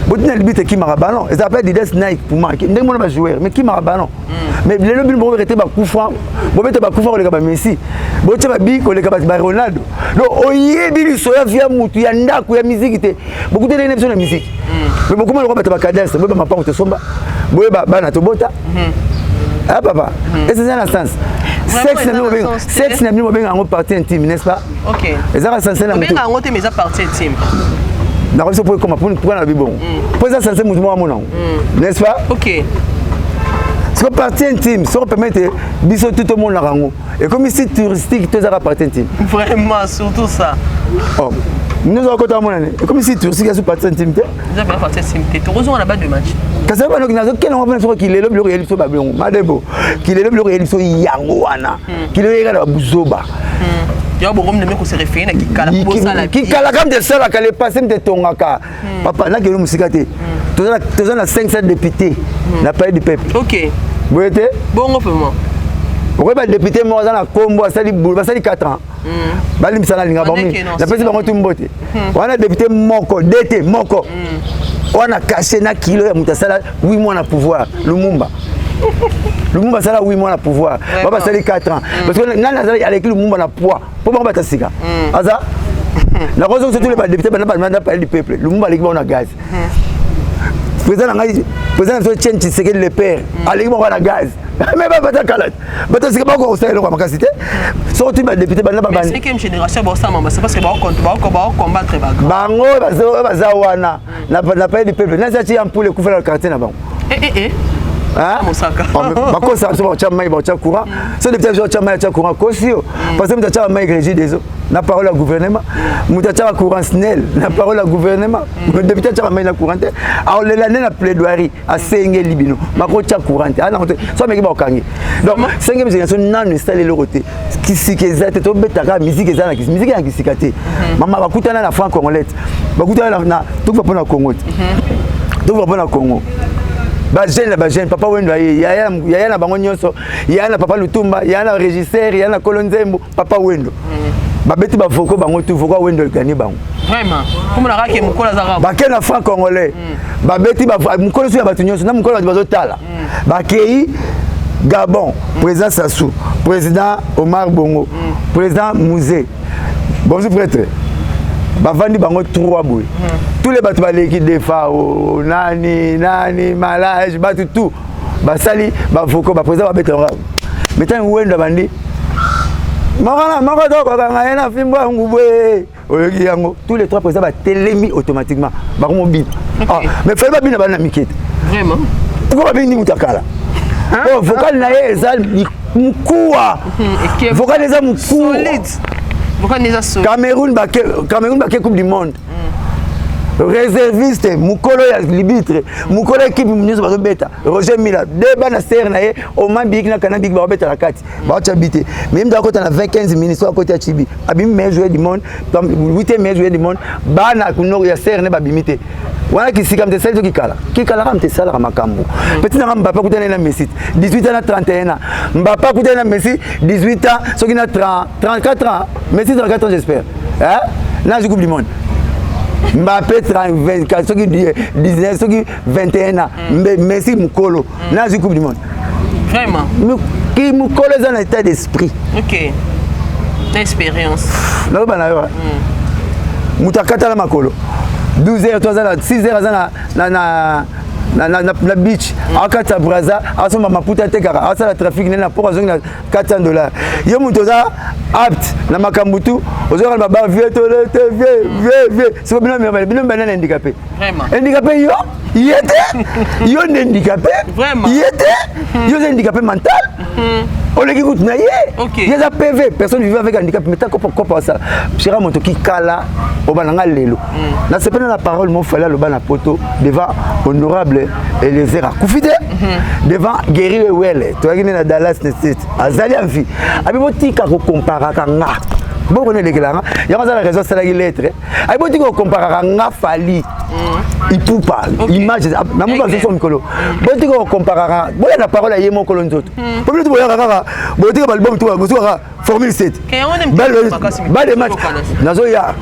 botina arbitre ekimaka ballon, ezala mpe Adidas, Nike, Puma, ndenge mona bajoueur mais kimaka ballon. Mais lelo bino bokobeta bakufa, bobeta bakufa koleka baMessi, botia babi koleka baRonaldo. Donc oyebi liso ya via mutu ya ndako ya miziki te, bokuteli na biso na miziki, mais bokoma lokwa bato bacadastre, boyeba mapango tosomba, boyeba bana tobota. Ah papa, ese eza na sens. Sexe na bino bobenga yango partie intime, n'est-ce pas? Ezaka censé na motu yango te, mais eza partie intime. Nakobi so po ekoma pourquoi nalobi bongo, mpo eza censé motu moko amona yango, n'est-ce pas? Ok. Siko partie intime, soko permettre biso tu tomonaka yango, ekomi site touristique to ezaka partie intime? Vraiment, surtout ça. Oh, nyonso akota amonane, ekomi site touristique, yaso partie intime te. Eza mpenza partie intime te, tokozonga na ba de match. Kasi banoki nazokenda ngo mpona soko kilelo biloko eyeli biso babilongo madebo, kilelo biloko eyeli biso yango wana, kilelo eyeka na babuzoba. Yo bongo mneme kose référer na kikala bosala. Kikala kam te esalaka le passé mte etongaka. Papa, nakende mosika te, toza na 500 député na Palais du Peuple. Boye te? Bongo vraiment. Okoyeba député moko aza na kombo, asali bulu, basali 4 ans, balimbisa na linga bango mingi, napesi bango tu mbote wana. Député moko dt moko wana caché na kilo ya moto asala 8 mois na pouvoir, Lumumba. Lumumba asala 8 mois na pouvoir, ba basali 4 ans, parce que nani azali aleki Lumumba na poids mpo bango bata sika aza? Nakozongisa tous les badéputé bana bana Palais du Peuple, Lumumba aleki bango na gaz. Président na ngai, président na biso Etienne Tshisekedi le père, aleki bango na gaz, mais bata kala, bato sika bakoka kosala eloko ya makasi te. Soki tuni badéputé banda babandi Cinquième génération bosala, c'est parce que baocombattre. Bango oyo baza wana na Palais du Peuple, nasi ati ya mpule ekufa na quartier na bango. Bakosaka biso, bakotya mai, bakotya courant. So député biso otya mai, atya courant, kosi yo, parce que moto atyaka mai, Régie des eaux, na parole ya gouvernement. Moto atyaka courant, SNEL, na parole ya gouvernement. Député atyaka mai na courant te, aolela nde na plaidoirie, asengeli bino bakotya courant te, anango te. So ameki, bakokangi. Donc cinquième génération nano esali eloko te, kisika eza te. Tobetaka musique, eza na musique ya kisika te. Mama, bakutana na franc congolais, bakutana na tokufa mpo na Congo te, tokufa mpo na Congo. Bajeune na bajeune, papa Wendo aye, yaya na bango nyonso, yaya na papa Lutumba, yaya na régisseur, yaya na kolo nzembo, papa Wendo. Babeti bavoko bango tu, voko Wendo egani bango. Bake na franc congolais, babeti mokolo so ya bato nyonso na mokolo bato bazotala. Bakei Gabon, président Sassou, président Omar Bongo, président Mzee. Bonjour prêtre, bavandi bango trois boye, tous les bato baleki, Defao, nani nani, malage, bato tout basali bavoko, baprésident babeta yango. Mais ntango Wendo bandi moko na moko, tokokanga ye na fimbo yangu boye, oyoki yango, tous les trois présidents batelemi automatiquement, bakomobina. Mais Fally babina bana na mike te. Pourquoi babini mutu akala? Po vocal na ye eza mokuwa, vocal eza mokuwa. Cameroun bake, Cameroun bake Coupe du monde, réserviste, mokolo ya libitre, mokolo équipe nyonso bazobeta, Roger Mila, de bana sere na ye Oma Biki na Kana Biki, bakobeta na kati, baotya bi te. Mais mutu akota na 20 15 minutes, so akoti ya chibi, abimi meilleur joueur du monde, huitième meilleur joueur du monde. Bana kunoko ya sere ne babimi te. Wana kisika mte esali to kikala, kikalaka mte esalaka makambo. Petit nanga Mbappe akutani na Messi 18 ans na 31 ans. Mbappe akutani na Messi 18 ans, soki na 30, 34 ans, Messi 34 ans j'espère, hein? Na Coupe du monde, Mbappe 24, soki 19, soki 21 ans. Messi mokolo na azwi Coupe du monde. Vraiment. Ki mokolo eza na état d'esprit. Ok, na expérience. Naloba na yo, moto akatala makolo 12 heures to aza na 6 heures, aza na beach, akata Braza, asomba maputa, atekaka, asala trafic nde na poko, azongi na 400 $. Yo moto oza apte na makambo tu, ozoyoka na babar, vieux tole te, vieux, vieux, vieux. Siko bino mibale, bino mibale na handicapé. Handicapé yo ye te, yo nde handicapé ye te, yo oza handicapé mental, oleki kutu na ye. Ye eza PV, personne vivant avec handicap. Mais ta kopa kopa osala sera moto kikala obanda nga lelo. Nasepeli na parole mo Fally aloba na poto devant honorable Eliezer, akufi te, devant Guéri Wewele, toyaki nde na Dallas na State, azali en vie. Abi botika kokomparaka nga, bokoni elekelanga yango, aza na raison. Asalaki lettre, abi botika kokomparaka nga Fally Ipupa, image namoni bazoso mikolo, botika kokomparaka, boya na parole ya ye mokolo nzoto, po bino boyaka kaka, botika balbum to bozokaka formule 7 bale match. Nazoya,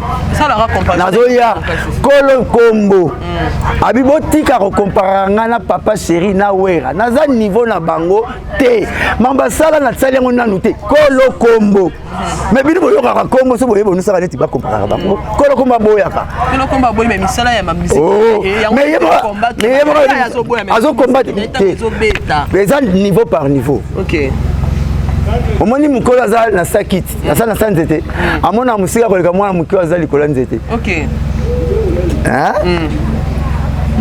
nazoya kolo nkombo. Abi botika kokomparaka ngai na papa chéri na Wera, naza niveau na bango te. Mambo asala, nasali yango nanu te. Kolo kombo, mais bino boyokaka kombo, so boye bonosaka neti bakomparaka bango. Kolo kombo aboyaka. Mais ye moko azokombate te, eza niveau par niveau. Omoni, mokolo aza na sa kiti, aza na sa nzete, amona mosika koleka mwana moke aza likolo ya nzete. Hein?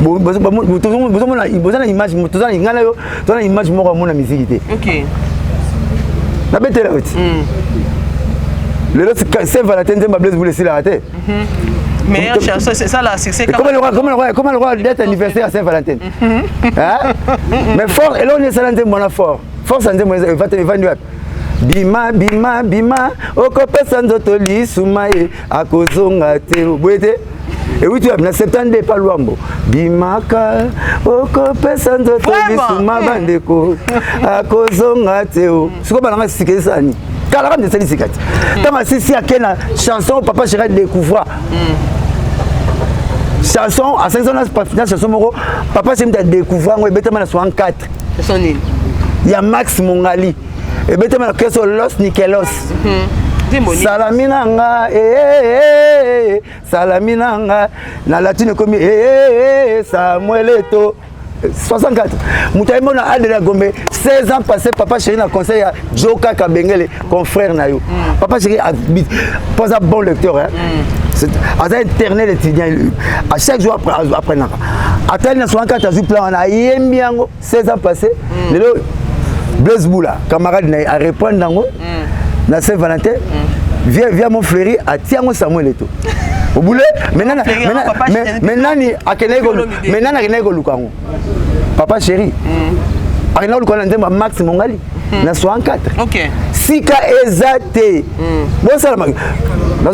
Bozomona, boza na image, toza na ngai na yo, toza na image moko amona miziki te. Nabetela yo ti lelo Saint Valentin, nzembo Blaise Bula esilaka te. Meilleure chanson, c'est ça la succès. Comment le date anniversaire à Saint-Valentin, hein? Mais fort, eloko nini esala nzembo wana fort? Force ya nzembo evandi wapi? Bima, bima, bima, okopesa nzoto lisuma ye akozonga te. Boye te, ewuti wapi? Na 72 pa Lwambo, bimaka okopesa nzoto lisuma, bandeko, akozonga te. O sikoyo balanga sika esani kalaka nde esali sika te. Ntango asisi ake na chanson, papa chéri découvra chanson, asalisi na chanson moko, papa chéri mutu adécouvra yango, ebetama na 64. Chanson nini? Ya Max Mongali, ebetama na keso Los Nikelos. Salami na nga, eh, salami na nga, na latine ekomi Samuel Eto. 64, moto ayembi na Adela Gombe. 16 ans passé, papa chéri na conseil ya Joka Kabengele, confrère na yo. Papa chéri po aza bon lecteur, hein? Aza éternel étudiant, à chaque jour apprenaka. Atali na 64, azwi plan wana, ayembi yango. 16 ans passé, lelo Blaise Bula, camarade na ye, areprendre yango na Saint Valentin. Via mon fleuri, atia yango Samuel Eto obule. Mais nani akendaki koluka yango? Papa chéri akendaki koluka na nzembo ya Max Mongali na 64. Sika eza te, bosala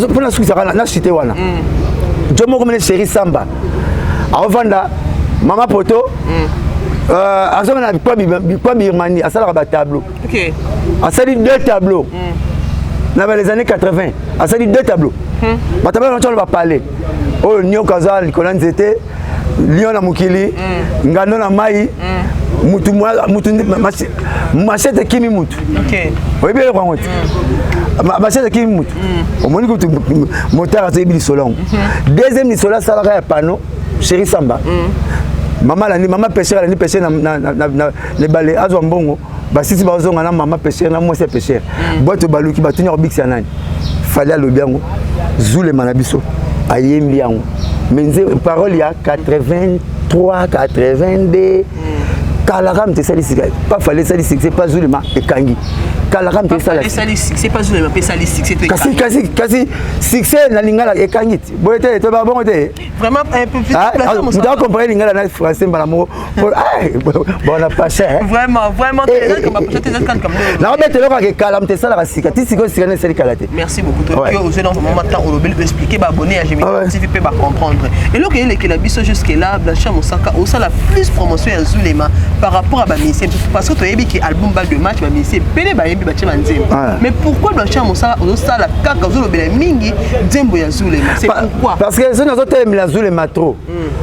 mpona sukisaka na chite wana. Jo moko mene chéri Samba aovanda mama poto, azonga na kwa Birmanie, asalaka batableau. Asali deux tableaux na ba les années 80, asali deux tableaux. Batableau wana bapale oyo nioka aza likolo ya nzete, lion na mokili, ngando na mai, mutu mutu machete ekimi mutu. Oyebi eloko yango te, machete ekimi mutu. Omoni kutu motard azoyebi lisolo yango. Deuxième lisolo asalaka ya pano chéri Samba, mama alandi mama pêcheur, alandi pêcheur na ebale, azwa mbongo, basisi bazonga na mama pêcheur na mwasi ya pêcheur. Bwato baluki, batuni akobikisa nani? Fally alobi yango, Zulema na biso ayembi yango. Mais nze parole ya 83, 82, kalaka moto esali sika pa Fally esali succès, pa Zulema ekangi kalaka moto esala. Kasi kasi kasi succès na lingala ekangi ti boye te, to babongo te. Moto akompare lingala na français mbala moko bona pache. Vraiment, vraiment. Nakobeta eloko ake kala moto esalaka sika ti sikoyo, sika na esali kala te. Merci beaucoup. Toki ozwi donc vraiment temps olobeli, expliquer baabonné ya Gemini TV mpe bacomprendre eloko eyelekela biso. Jusque là, Blanchard Mosaka osala plus promotion ya Zulema par rapport à bamusicien, parce que toyebi ke album Balle de Match, bamusicien ebele bayembi, batie banzembo. Mais pourquoi Blanchard Mosaka ozosala kaka, ozolobela mingi nzembo ya Zulema? C'est pourquoi? Parce que soki nazotelemela Zulema trop,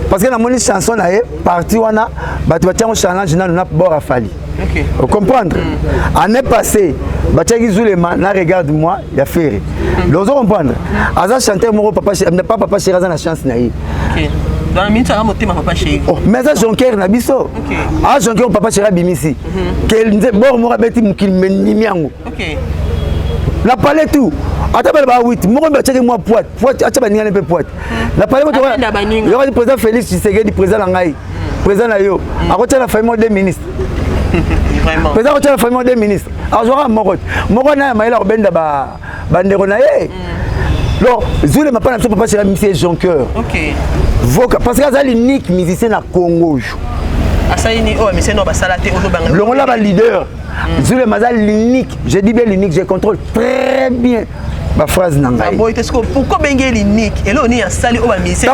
parce que namoni chanson na ye parti wana, bato batiango challenge nanu na bord a Fally. Comprendre, année passée batiaki Zulema na Regarde moi ya Ferre. Donc ozo comprendre, aza chanteur moko, papa, pas papa chéri, aza na chance na ye. Dans la minute, motema papa chéri. Oh, mais aza jonker na biso, aza jonker. Papa chéri abimisi ke bord moko abeti mokili, mendimi yango na palais tout, ata bana ba 8 moko batiaki mwa poite poite, atia baningani mpe poite na palais. Yokati président Félix Tshisekedi, président na ngai, président na yo, akotia na famille moko deux ministres. Président akotia na famille moko deux ministres, azwaka moko moko na ya mayele, akobenda bandeko na ye. Donc Zulema mpa na biso, papa chéri abimisi ye jonqueur voka, parce que aza l'unique musicien na Congo oyo. Asali oyo musicien oyo basala te, ozobanga. Longola baleader, Zulema aza l'unique, je dis bien l'unique, je contrôle très bien baphrase na ngai. Boye te, pourquoi obenge l'unique? Eloko nini asali oyo bamusicien?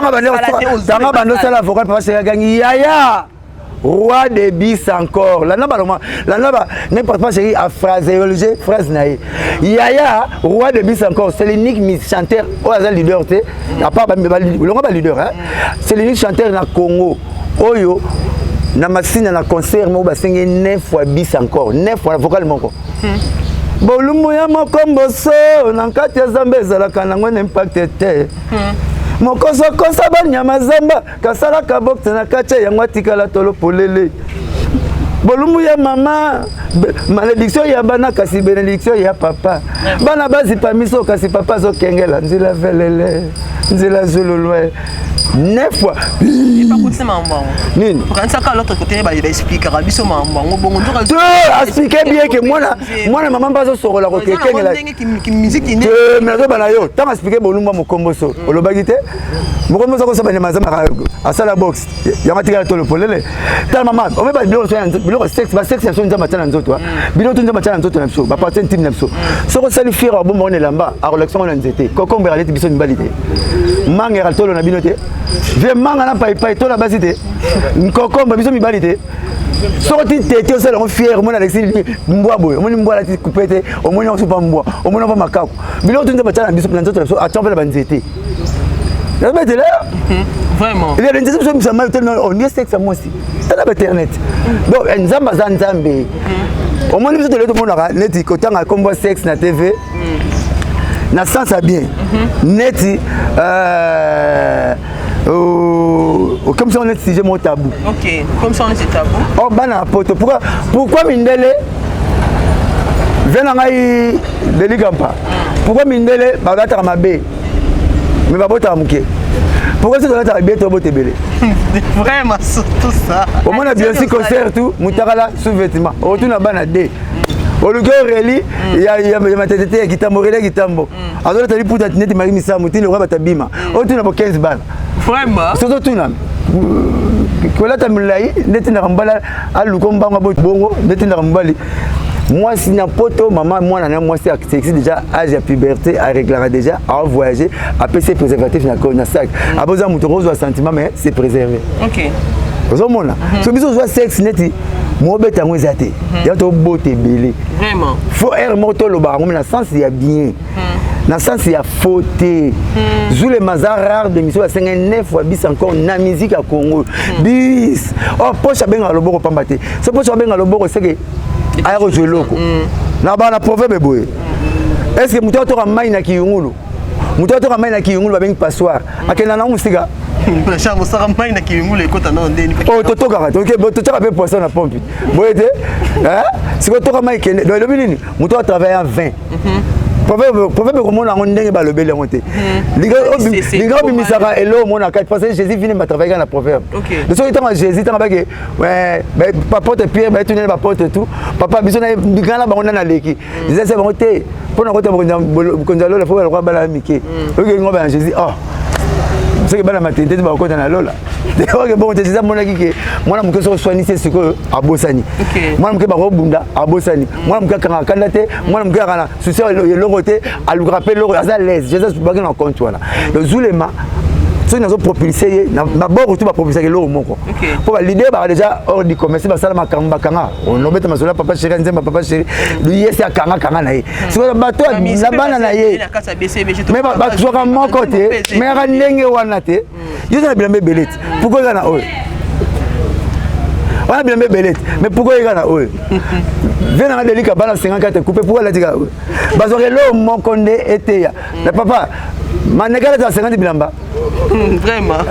Tanga bando osala vocal, papa chéri agangi yaya roi de bis encore. Landa baloma, landa ba n'importe pas, chéri a phraséologie phrase na ye yaya roi de bis encore. C'est l'unique chanteur oyo aza leader te, à part longa ba leader, hein. C'est l'unique chanteur na Congo oyo na Masina, na concert moko, basengi 9 fois bis encore, 9 fois vocal moko. Bolumbu ya mokomboso na kati ya zamba ezalaka nango na impact te. Mokosokosa banyama zamba kasalaka boxe na kati ya yango, atikala tolo polele. Bolumbu ya mama, malédiction ya bana, kasi bénédiction ya papa. Bana bazipa miso, kasi papa azokengela nzela velele, nzela zululwe neuf fois. Bakotisa makambo yango. Nini? Okanisaka l'autre côté baexplikaka biso makambo yango bongo. Te, explique bien ke mwana, mwana mama mpe azosokola kokekengela. Miziki. Te, me nazoba na yo, ntango explique bolumbu ya mokomboso, olobaki te mokomboso akosaba nyama, azamaka asala box yango, atikala tolo polele. Tala mama, omeba biloko so ya biloko sexe, basexe na biso, Nzambe atia na nzoto, biloko to Nzambe atia na nzoto na biso, bapartie intime na biso. Soki osali fiere, abomba ngo na elamba, akolakisa ngo na nzete. Kokombo aleti biso mibali te, manga eka tolo na bino te, vie manga na paipai to na basi te, nkokombo biso mibali te. Soki ti tete osala yango fiere, omoni alexi mbwa boye, omoni mbwa alati coupe te, omoni yango supa mbwa, omoni yango makaku. Biloko to Nzambe atia na biso, na nzoto na biso, atia mpe na banzete, nazobetela. Vraiment. Il y a des biso bisa mai te, on sexe ya mwasi, tala ba internet. Donc Nzambe aza Nzambe. Omoni, biso tolei, tomonaka neti kotanga nkombo sexe na TV na sens ya bien, neti comme ça on est sujet moko tabou. Ok, comme ça on est tabou. Oh, bana ya poto, pourquoi, pourquoi mindele ve na ngai delikampa? Pourquoi mindele balataka mabe mais babotaka moke? Pourquoi soki tolataka bien, tobota ebele? Vraiment, surtout ça. Omona Beyoncé, concert, tout mutakala, sous vêtement, otuna bana d oluki Aurélie ya matete te, ya kitambo, Aurélie ya kitambo azolata liputa neti Mari Misamu, tini lokola bato abima, otuna bo 15 bana. Vraiment. Soki otuna kolata molai nde tindaka mobali aluka mbango bongo, nde tindaka mobali mwasi na poto. Mama, mwana na mwasi asexi déjà âge ya puberté, aréglaka déjà, avoyage, apesi préservatif na sac, aboza moto kozwa sentiment, mais c'est préservé. Ozomona, so biso ozwa sexe neti mobeta yango eza te, ya tobota ebele. Vraiment. Faut aire moko tolobaka yango na sens ya bien, na sens ya faux te. Zulema aza rare de mission basengai 9 fois bis encore na musique ya Congo bis. Or poche abengaka loboko pamba te. So poche abengaka loboko, seke aya kozwa eloko na bana. Proverbe boye: est ce que moto atoka mai na kiyungulu, moto atoka mai na kiyungulu, babengi passoire, akenda nango mosika? Blanchard mosaka, mai na kiyungulu ekota nao ndeni? Oyo totokaka, totiaka mpe poisson na pompe boye te. Sikoyo toka mai kende. Donc elobi nini? Moto atravaille en 20. Proverbe komona yango ndenge balobeli yango te. Linga obimisaka eloko omona kati, parce que Jésus vini batravaille kaka na proverbe. De soki ntango Jésus, ntango bake baporte Pierre, bayetuneli baporte tout papa biso linga na bango nani aleki, Jésus ase bango te mpo na kota bokonzi ya lola, fo balokwa bana ya mike. Oyoki ngo bana Jésus, oh, soki bana maternité te bakokota na lola. Oke bongo te. Jésus amonaki ke mwana moke soki oswanisi, sikoyo abosani. Mwana moke bakobunda, abosani. Mwana moke akangaka kanda te, mwana moke akaka na susi eloko te, alukaka mpe eloko, aza l'aise. Jésus baki na compte wana. Donc Zulema, soki nazopropulse ye na bord, tu bapropulsaka eloko moko mpo baleader baka déjà hors du commerce, basala makambo, bakanga onobeta masolo ya papa chéri, nzemba papa chéri, yesi akanga kanga na ye. Sikoyo bato na bana na ye, mais bazwaka moko te, mais yaka ndenge wana te. Yo oza na bilamba ebele te, pourquoi eka na oyo wana? Bilamba ebele te, mais pourquoi eka na oyo? Vie nanga delika bana 54 coupe, pourquoi alatika oyo? Bazwaka eloko moko nde eteya na papa maneke, alataka 50 bilamba. Vraiment.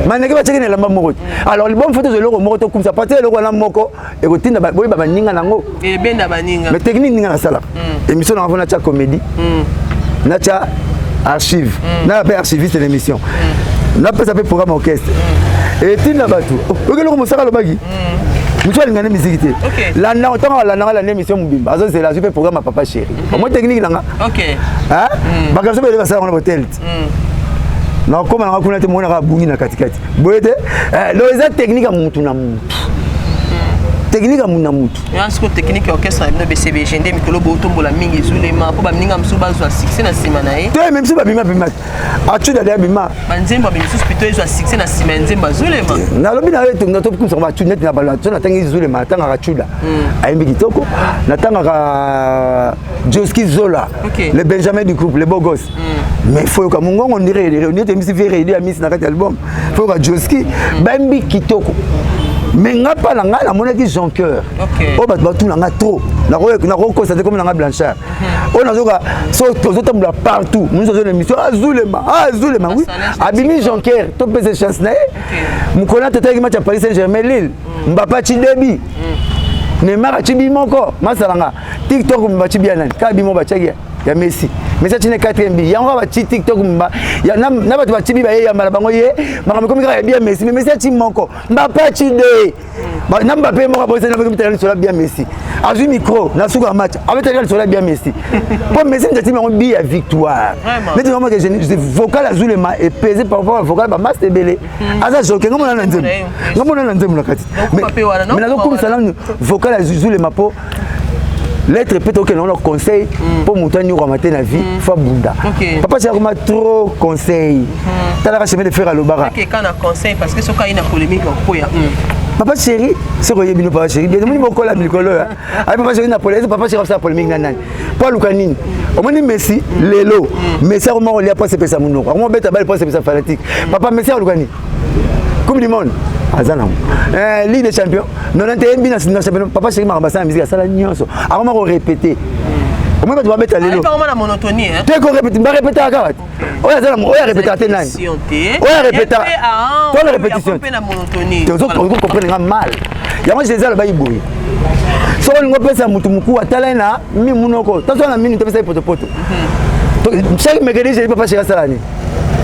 Maneke batiaki na elamba moko te. Alors libom, fo tozwa eloko moko, tokumisa partir eloko wana moko, ekotinda boyeba baninga nango. Ebenda baninga. Mais technique ninga nasalaka, émission nanga, fo natya comédie, natya archive, naya mpe archiviste na émission, napesa mpe programme orchestre, etinda bato. Oyoki eloko mosaka alobaki, motu alingani misiki te. Landa ntango alandanga, landa émission mobimba, azozela, azwi mpe programme ya papa chéri. Omoi technique nanga, bagarçon bele basala wana botel te, nakokóma nanga kuna te, monaka abungi na katikati boye te. Donc eza technique ya mutu na mutu, technique ya mutu na mutu. Wana sikoyo technique ya orchestre na bino BCBG nde mikolo botombola mingi Zulema, mpo baninga mosusu bazwa succès na nsima na ye. Te, me mosusu babima bima, atuda de abima. Banzembo ya misusu plutôt ezwa succès na nsima ya nzembo ya Zulema. Nalobi na yo, tokumisaka batuda neti na balo. So natangi Zulema, natangaka Tuda, ayembi kitoko, natangaka Joski Zola, le benjamin du groupe, le beau gosse. Mais faut yoka mongongo, ondire ondire toyembisi vie rédi ya misi na kati ya album. Faut yoka Joski, bayembi kitoko. Mais nga mpa na ngai, namonaki Jean Cœur oyo bato batuna nga trop, nakokosa te komi nanga Blanchard oyo nazoka. So tozotambola partout, mosusu azo na émission, azulema, azulema, oui, abimi Jean Cœur, topesa chance na ye. Mokolo na totalaki match ya Paris Saint Germain Lille, Mbappé ati debi. Neymar atie but moko. Masalanga TikTok batie but ya nani? Kaka but moko batiaki ya Messi. Messi atie ne 4e but. Yango batie TikTok mba na bato batie but baye yamba na bango ye makambo ekomi kaka ya but ya Messi. Mais Messi atie moko. Mbappé atie deux. Na Mbappé moko aboyisa na mitala lisolo ya but ya Messi. Azwi micro na suka ya match. Abetali lisolo ya but ya Messi. Po Messi mutu atie bango but ya victoire. Neti vraiment que vocal azulema epese par rapport à vocal ba master ebele. Aza joke nga mona na nzembo. Nga mona na nzembo na kati. Mais nazokumisa nanu vocal ya Zulema po lettre mpe tokende wana conseil mpo moto anyokwama te na vie, faut abunda. Papa Chéri akoma trop conseil. Talaka chemin de fer alobaka. Papa Chéri, soki oyebi no Papa Chéri bien, omoni bokola mikolo oyo ayi Papa Chéri na polémique. Papa Chéri asala polémique na nani mpo aluka nini? Omoni Messi lelo, Messi akoma kolia mpo asepesa monoko, akoma obeta bale mpo asepesa fanatique. Papa Messi aluka nini? Coupe du monde aza nango, Ligue des champions 91 but na championnat. Papa Chéri, makambo asala musique, asala nyonso, akoma korépéter. Omoni bato babeta lelo te, korépéter, barépétaka kaka te. Oyo aza oyo arépétaka te nani? Oyo arépétaka to na répétition te, ozocomprendre nga mal. Yango Jésus alobaki boye: soki olingi opesa motu moku, atala ye na mi munoko, taso na minu, topesa ye potopoto. Chaque mercredi, jeudi, Papa Chéri asala nini?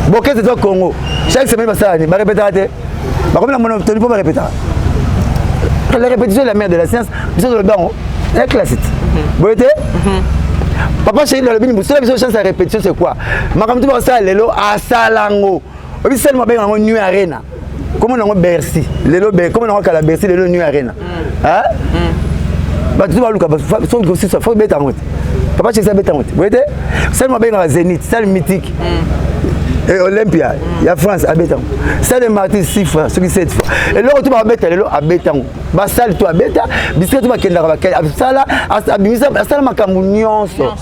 Bokese to Congo, chaque semaine basala nini? Barépétaka te, bakomi na monotonie mpo barépétaka. La répétition est la mère de la science. Biso tolobi yango ya classe te boye te. Papa Chéri alobi nini? Biso biso chance ya répétition, c'est quoi? Makambo to bakosala lelo, asala yango. Obi sali mabenga yango New Arena, komona yango Bercy lelo, komona yango kala Bercy, lelo New Arena. Bato to baluka soki kosisa, faut beta yango te. Papa Chéri abeta yango te boye te. Sali mabengaka Zénith, salle mythique et Olympia ya France, abeta yango. Stade Martyrs 6 fois, soki 7 fois. Eloko to babeta lelo, abeta yango. Basale to abeta, bisika to bakendaka, asala, abimisa, asala makambo nyonso.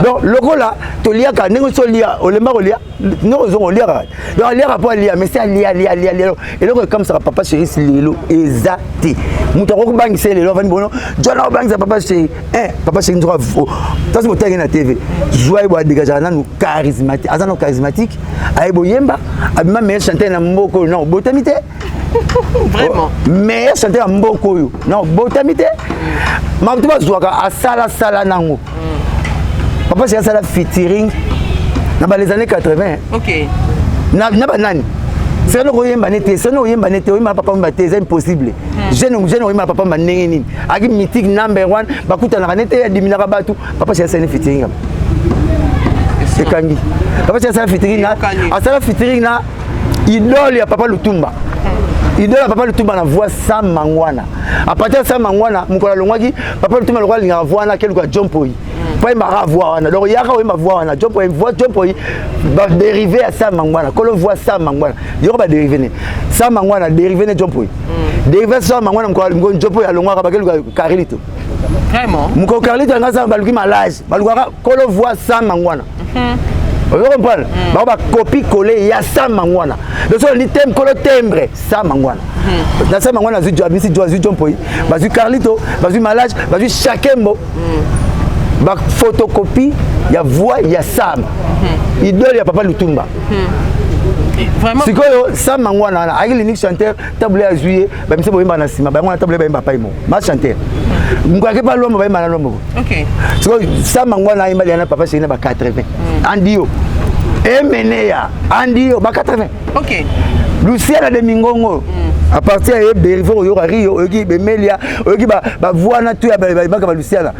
Donc lokola toliaka ndenge so olia, olemba kolia, ndenge ozonga oliaka. Donc aliaka mpo alia, mais si alia, alia, alia, alia. Eloko ekamisaka Papa Chéri lelo eza te. Moto akoki kobangisa ye lelo, avandi bono jona akobangisa Papa Chéri. Papa Chéri nzoka tasi botangi na TV, zwa ye bo adégageaka nanu charismatique, aza nano charismatique, aye boyemba, abima meilleur chanteur na mboka oyo na obotami te. Vraiment. Meilleur chanteur ya mboka oyo na obotami te. Mato bazwaka asalasala nango. Papa Chéri asala featuring na ba les années 80 na banani? Sena koyemba ne te, sena oyemba ne te, oyemba na Papa Wemba te, eza impossible. Jeune, jeune oyemba na Papa Wemba ndenge nini? Aki mythique number one, bakutanaka ne te, adiminaka bato. Papa Chéri asali featuring, ekangi. Papa Chéri asala featuring na, asala featuring na idole ya Papa Lutumba, idole ya Papa Lutumba na voix, Sam Mangwana. À partir ya Sam Mangwana, mokolo alongwaki, Papa Lutumba lokola alingaka voix wana, akeluka John Poi mpo ayembaka voix wana. Donc yaka oyemba voix wana, John Poi, voix John Poi, badérivé ya Sam Mangwana, kolo voix Sam Mangwana, yoko badérivé ne Sam Mangwana, dérivé ne John Poi, dérivé Sam Mangwana. Mokolo John Poi alongwaka, bakeluka Carlito. Vraiment. Mokolo Carlito anga Sam, baluki malage, balukaka kolo voix Sam Mangwana. Ozo comprendre? Bango bacopie colle ya Sam Mangwana. Donc soki olandi tembe, kolo timbre Sam Mangwana, na Sam Mangwana azwi, abimisi jo, azwi John Poi, bazwi Carlito, bazwi Malage, bazwi Shakembo, baphotocopie ya voix ya Sam, idole ya Papa Lutumba. Vraiment. Sikoyo Sam Mangwana wana ayaki l'unique chanteur. Table azwi ye, bamisa boyemba na nsima bango na table, bayemba pai moko ma chanteur mokoyaki mpa Lombo, bayemba na Lombo. Sikoyo Sam Mangwana ayemba lia na Papa Chéri na ba 80 andio emeneya andio ba 80. Luciana de Mingongo, à partir ya ye dérivé, oyoka Rio, oyoki Bemelia, oyoki bavoix na tu ya bayebaka baluciana.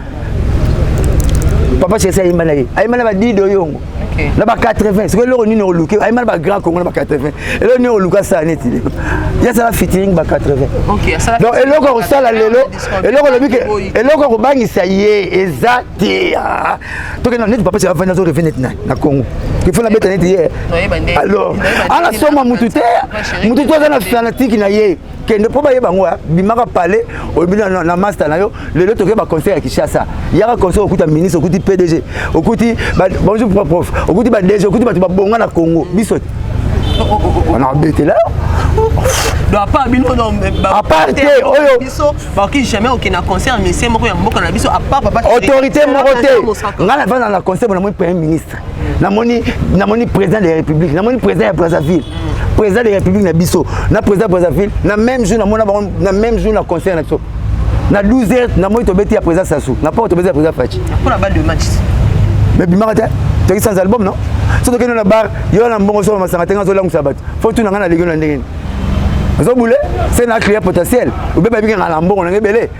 Papa Chéri ayemba na ye, ayemba na badido yongo na ba 80. Sikoyo eloko nini oluki? Ayemba na bagrand Congo na ba 80. Eloko nini oluka asala neti lelo? Ye asala featuring ba 80. Donc eloko ya kosala lelo, eloko olobi ke eloko ya kobangisa ye eza te. Tokenda neti Papa Chéri avandi, azorêver neti nani na Congo? Il faut nabeta neti ye. Alors ala soma mutu te, mutu to aza na fanatique na ye. Kende mpo bayeba yango, bimaka pale, oyebi na master na yo. Lelo toke baconcert ya Kinshasa, yaka concert, okuta ministre, okuti PDG, okuti bonjour prof, okuti ba DG, okuti bato babonga na Congo. Biso te, on abetela. Donc à part bino? À part te oyo. Biso bakoki jamais okende na concert musicien moko ya mboka na biso à part Papa. Autorité moko te. Ngai navanda na concert, namoni premier ministre, namoni président de la République, namoni président ya Brazzaville, président de la République na biso na président ya Brazzaville na même jour. Namona bango na même jour na concert na biso. Na 12 heures na moi tobeti ya président Sassou, na port tobeti ya président Fatshi. Mpona balle de match. Mais bimaka te, toki sans album, non? So tokende na bar, yo na mbongo solo masanga te, nga azolangusa bato. Fo tuna nga na legi na ndenge nini ozobule se na client potentiel obe babiki nga na mbongo nanga ebele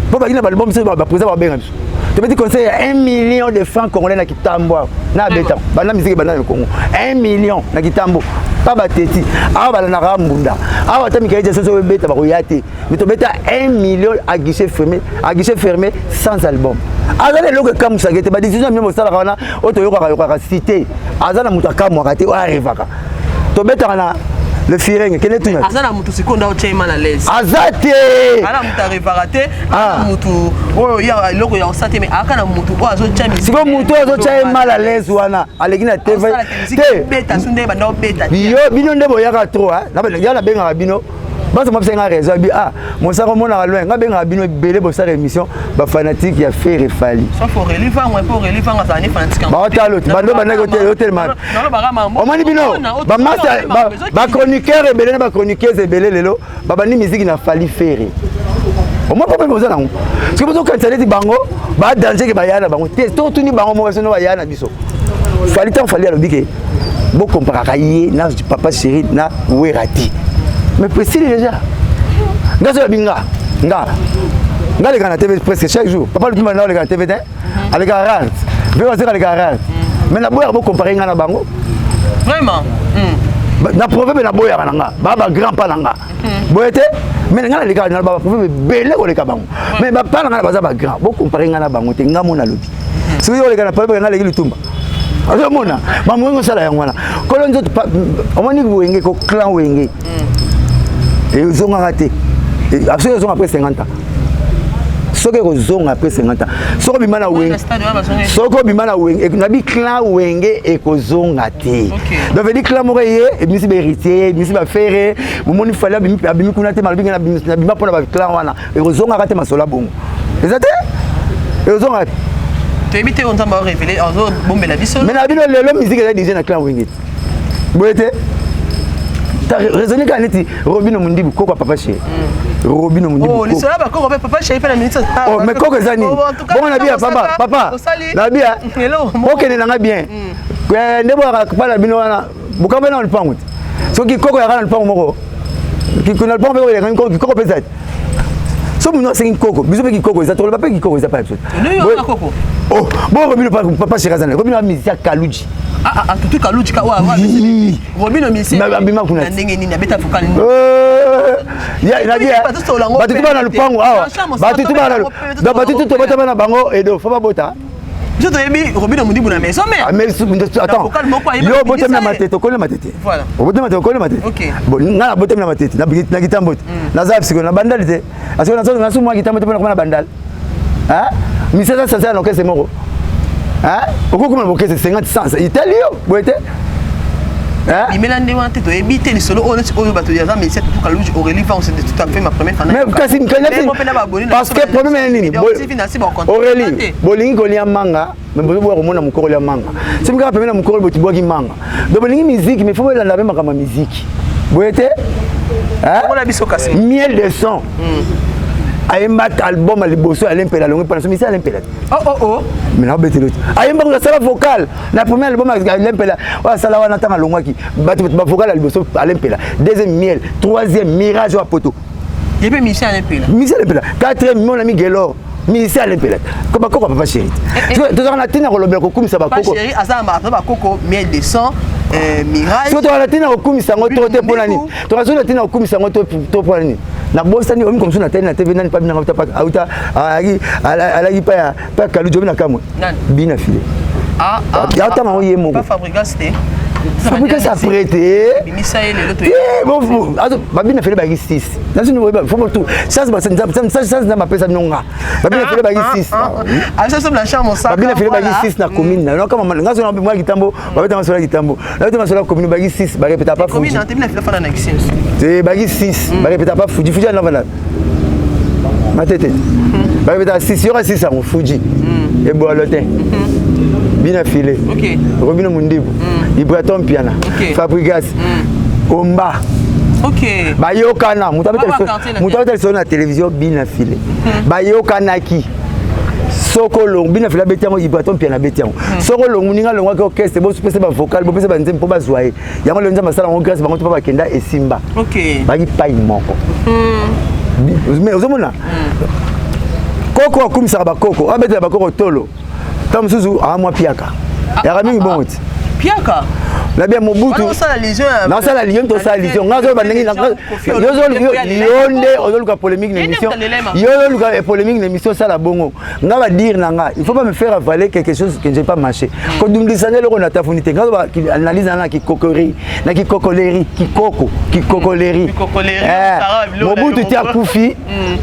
mpo baki na baalbum. So baprésident babenga biso, tobeti conseil ya 1 million de francs congolais na kitambo awa na abeta banda misiki banda na Congo, 1 million na kitambo pa bateti awa balandaka mbunda awa ata mikali jaso soki obeta bakoya te. Mais tobeta 1 million à guichet fermé, à guichet fermé, sans album. Aza na eloko ekamusaka te. Badécision ya mino bosalaka wana oyo toyokaka yokaka cité, aza na moto akamwaka te oyo arevaka. Tobetaka na le firenge, kende tuna. Aza na motu sikoyo nda otya ye mal à l'aise. Aza te. Aza na moto arevaka te, aza na motu oyo ya eloko ya kosala te, mais aka na motu oyo azotya. Sikoyo motu oyo azotya ye mal à l'aise wana aleki na TV te. Beta so nde banda obeta. Yo bino nde boyaka trop, ya nabengaka bino baso mapesa nga raison abi ah mosaka omonaka loin. Nga bengaka bino ebele bosala émission, bafanatique ya Ferre, Fally. Baotala oti bando bandaki otelema. Omoni bino bamaster, bachroniqueur ebele na bachroniqueuse ebele lelo babandi miziki na Fally, Ferre. Omoi mpo boza nango soki bozokanisa neti bango badanger ke baya na bango te. Totuni bango moko sono baya na biso. Fally, ntango Fally alobi ke bokomparaka ye na Papa Chéri na Wera te, mais presili déjà nga so yabi nga nga nga aleka na TV presque chaque jour. Papa Lutumba na aleka na TV te, aleka rare mpe baseka aleka rare, mais naboyaka bocompare nga na bango. Vraiment. Na proverbe naboyaka na nga baa bagrand pa na nga boye te, mais nga naleka na baproverbe ebele koleka bango, mais bapa na nga na baza bagrand, bocompare nga na bango te. Nga mo nalobi soki oleka na proverbe nga aleki Lutumba, azomona mamongi osala yango wana kolo nzoto. Omoni Wenge ko clan Wenge ezongaka te. Soki ezonga après 50 ans, soki ekozonga après 50 ans, soki obima na Wenge, soki obima na Wenge nabi clan Wenge ekozonga te. Donc vedi clan moko eye ebimisi bahéritier, ebimisi baFerre. Bomoni Fally abimi kuna te, malobi ngai nabima mpona baclan wana ekozongaka te. Masolo ya bongo eza te, ekozongaka te. Toyebi te oyo Nzambe arévélé azobombela biso. Mais na bino lelo musique eza dirigé na clan Wenge boye te. Raisonne kaka neti Robino Mundibu, koko ya Papa Chéri, Robino Mundibu. Lisolo ya bakoko mpe Papa Chéri mpe na minute. Oh, mais koko eza nini bongo? Na bia papa, papa na bia okende nanga bien nde boyaka pa na bino wana bokambe na lupango te. Soki koko yaka na lupango moko, na lupango mpe oyaka koko mpe eza te. So mono asengi koko, biso mpe kikoko eza, tokoloba mpe kikoko eza pa biso. Oh bon, Robino, Papa Chéri aza na Robino musicien Kaluji. Tutu Kaluji ka Robino musicien abima kuna. Na ndenge nini abeta vocal? Bato tu bana lupango awa, bato tu bana, bato tu tobota bana bango edo fo babota. Biso toyebi Robino Mundibu na maison mère. Mais attends, yo obotami na Matete, okoli na Matete, obotami Matete, okoli na Matete. Bon, nga nabotami na Matete, na Kitambo te, naza sikoyo na Bandali te. Parce que nazo mwa Kitambo te mpona koma na Bandali misasa sasa na okese moko okokoma na bokese 50 cents itali yo boye te. Bimela nde wana te, toyebi te lisolo oyo neti oyo bato yaza médecin Tutu Kaluji, Aurélie Van, c'est tout à fait ma première fan. Mais kasi parce que problème ya nini, Aurélie? Bolingi kolia manga, mais bozoboya komona mokolo ya manga. Soki kaka pembeni na mokolo botibwaki manga. Donc bolingi musique, mais faut bolanda mpe makambo ya musique boye te. Miel de Son ayemba album ya liboso alempela alongi mpona so misi alempela te. Oh. Mais naobeteli te, ayembaki, asala vocal na premier album alempela oyo asala wana. Ntango alongwaki bato bavocal ya liboso alempela, deuxième Miel, troisième Mirage oyo apoto. Ye mpe musicien alempela. Musicien alempela, quatrième mon ami Gelor, musicien alempela ko bakoko ya Papa Chéri. Tozalaka na ntina kolobela kokumisa bakoko. Chéri aza bakoko Miel de Son, Mirage. Soki tozala na ntina kokumisa yango to te, mpona nini tozala na ntina kokumisa yango to mpona nini? Nabosani omi komso na tali na TV nani pabi nanga auta alaki pa ya Kaluji omi na kamwe bina file atanga yango ye moko. Fabrikas après te, babina fele baki 6 chance nzambe apesa bino nga babina fele baki 6, babina fele baki 6 na commune na kama nga so na mwa Kitambo babeta masolo ya Kitambo, nabeta masolo ya commune baki 6 barepeta pa Fuji te, baki 6 barepeta pa Fuji. Fuji anavanda Matete, barepeta 6 yoka 6 yango Fuji ebwalo te, bina file Robino Mundibu, Ibraton Piana, Fabrigas Omba. Bayokana, moto abeta lisolo na télévision, bina file bayokanaki. Soko olongo, bina file abeti yango, Ibrator Mpiana abeti yango. Soko olongo, ninga alongwaki orchestre, bopesa bavocal, bopesa banzembo mpo bazwa ye yango. Lelo Nzambe asala yango grâce, bango to mpo bakenda esimba, baki pai moko. Mais ozomona koko akumisaka bakoko, abetela bakoko tolo. Ntango mosusu amwa piaka yaka mingi bongo ti. Piaka. Na bien Mobutu nasala lion, tosala lion. Nga azoloba ndenge yo nde ozoluka polémique na émission, yo ozoluka polémique na émission. Osala bongo, nga badire na nga, il faut pas me faire avaler quelque chose que j'ai pas mâché. Kodundisa nde eloko natafuni te. Nga azoba analyse na na kikokoleri, na kikokoleri, kikoko, kikokoleri. Mobutu ti akufi,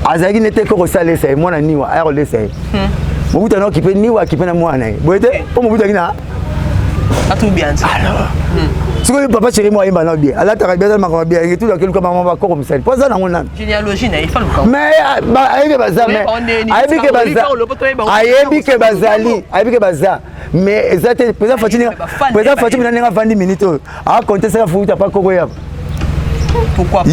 azalaki nete koko osalesa ye mwana niwa, aya kolesa ye. Mobutu ana okipe niwa, akipe na mwana na ye boye te, mpo Mobutu aki na. Alors sikoyo Papa Chéri mo ayemba nao bien, alataka bien, aza makambo bien, etudu akeluka mama bakoko mosali mpo aza nango nanu. Mais ayebi baza, mais ayebi ke baza, ayebi ke bazali, ayebi ke baza, mais eza te. Président Fatshi, président Fatshi mina ndenge avandi minute oyo, akonte saka futa pa koko yaba. Pourquoi pas?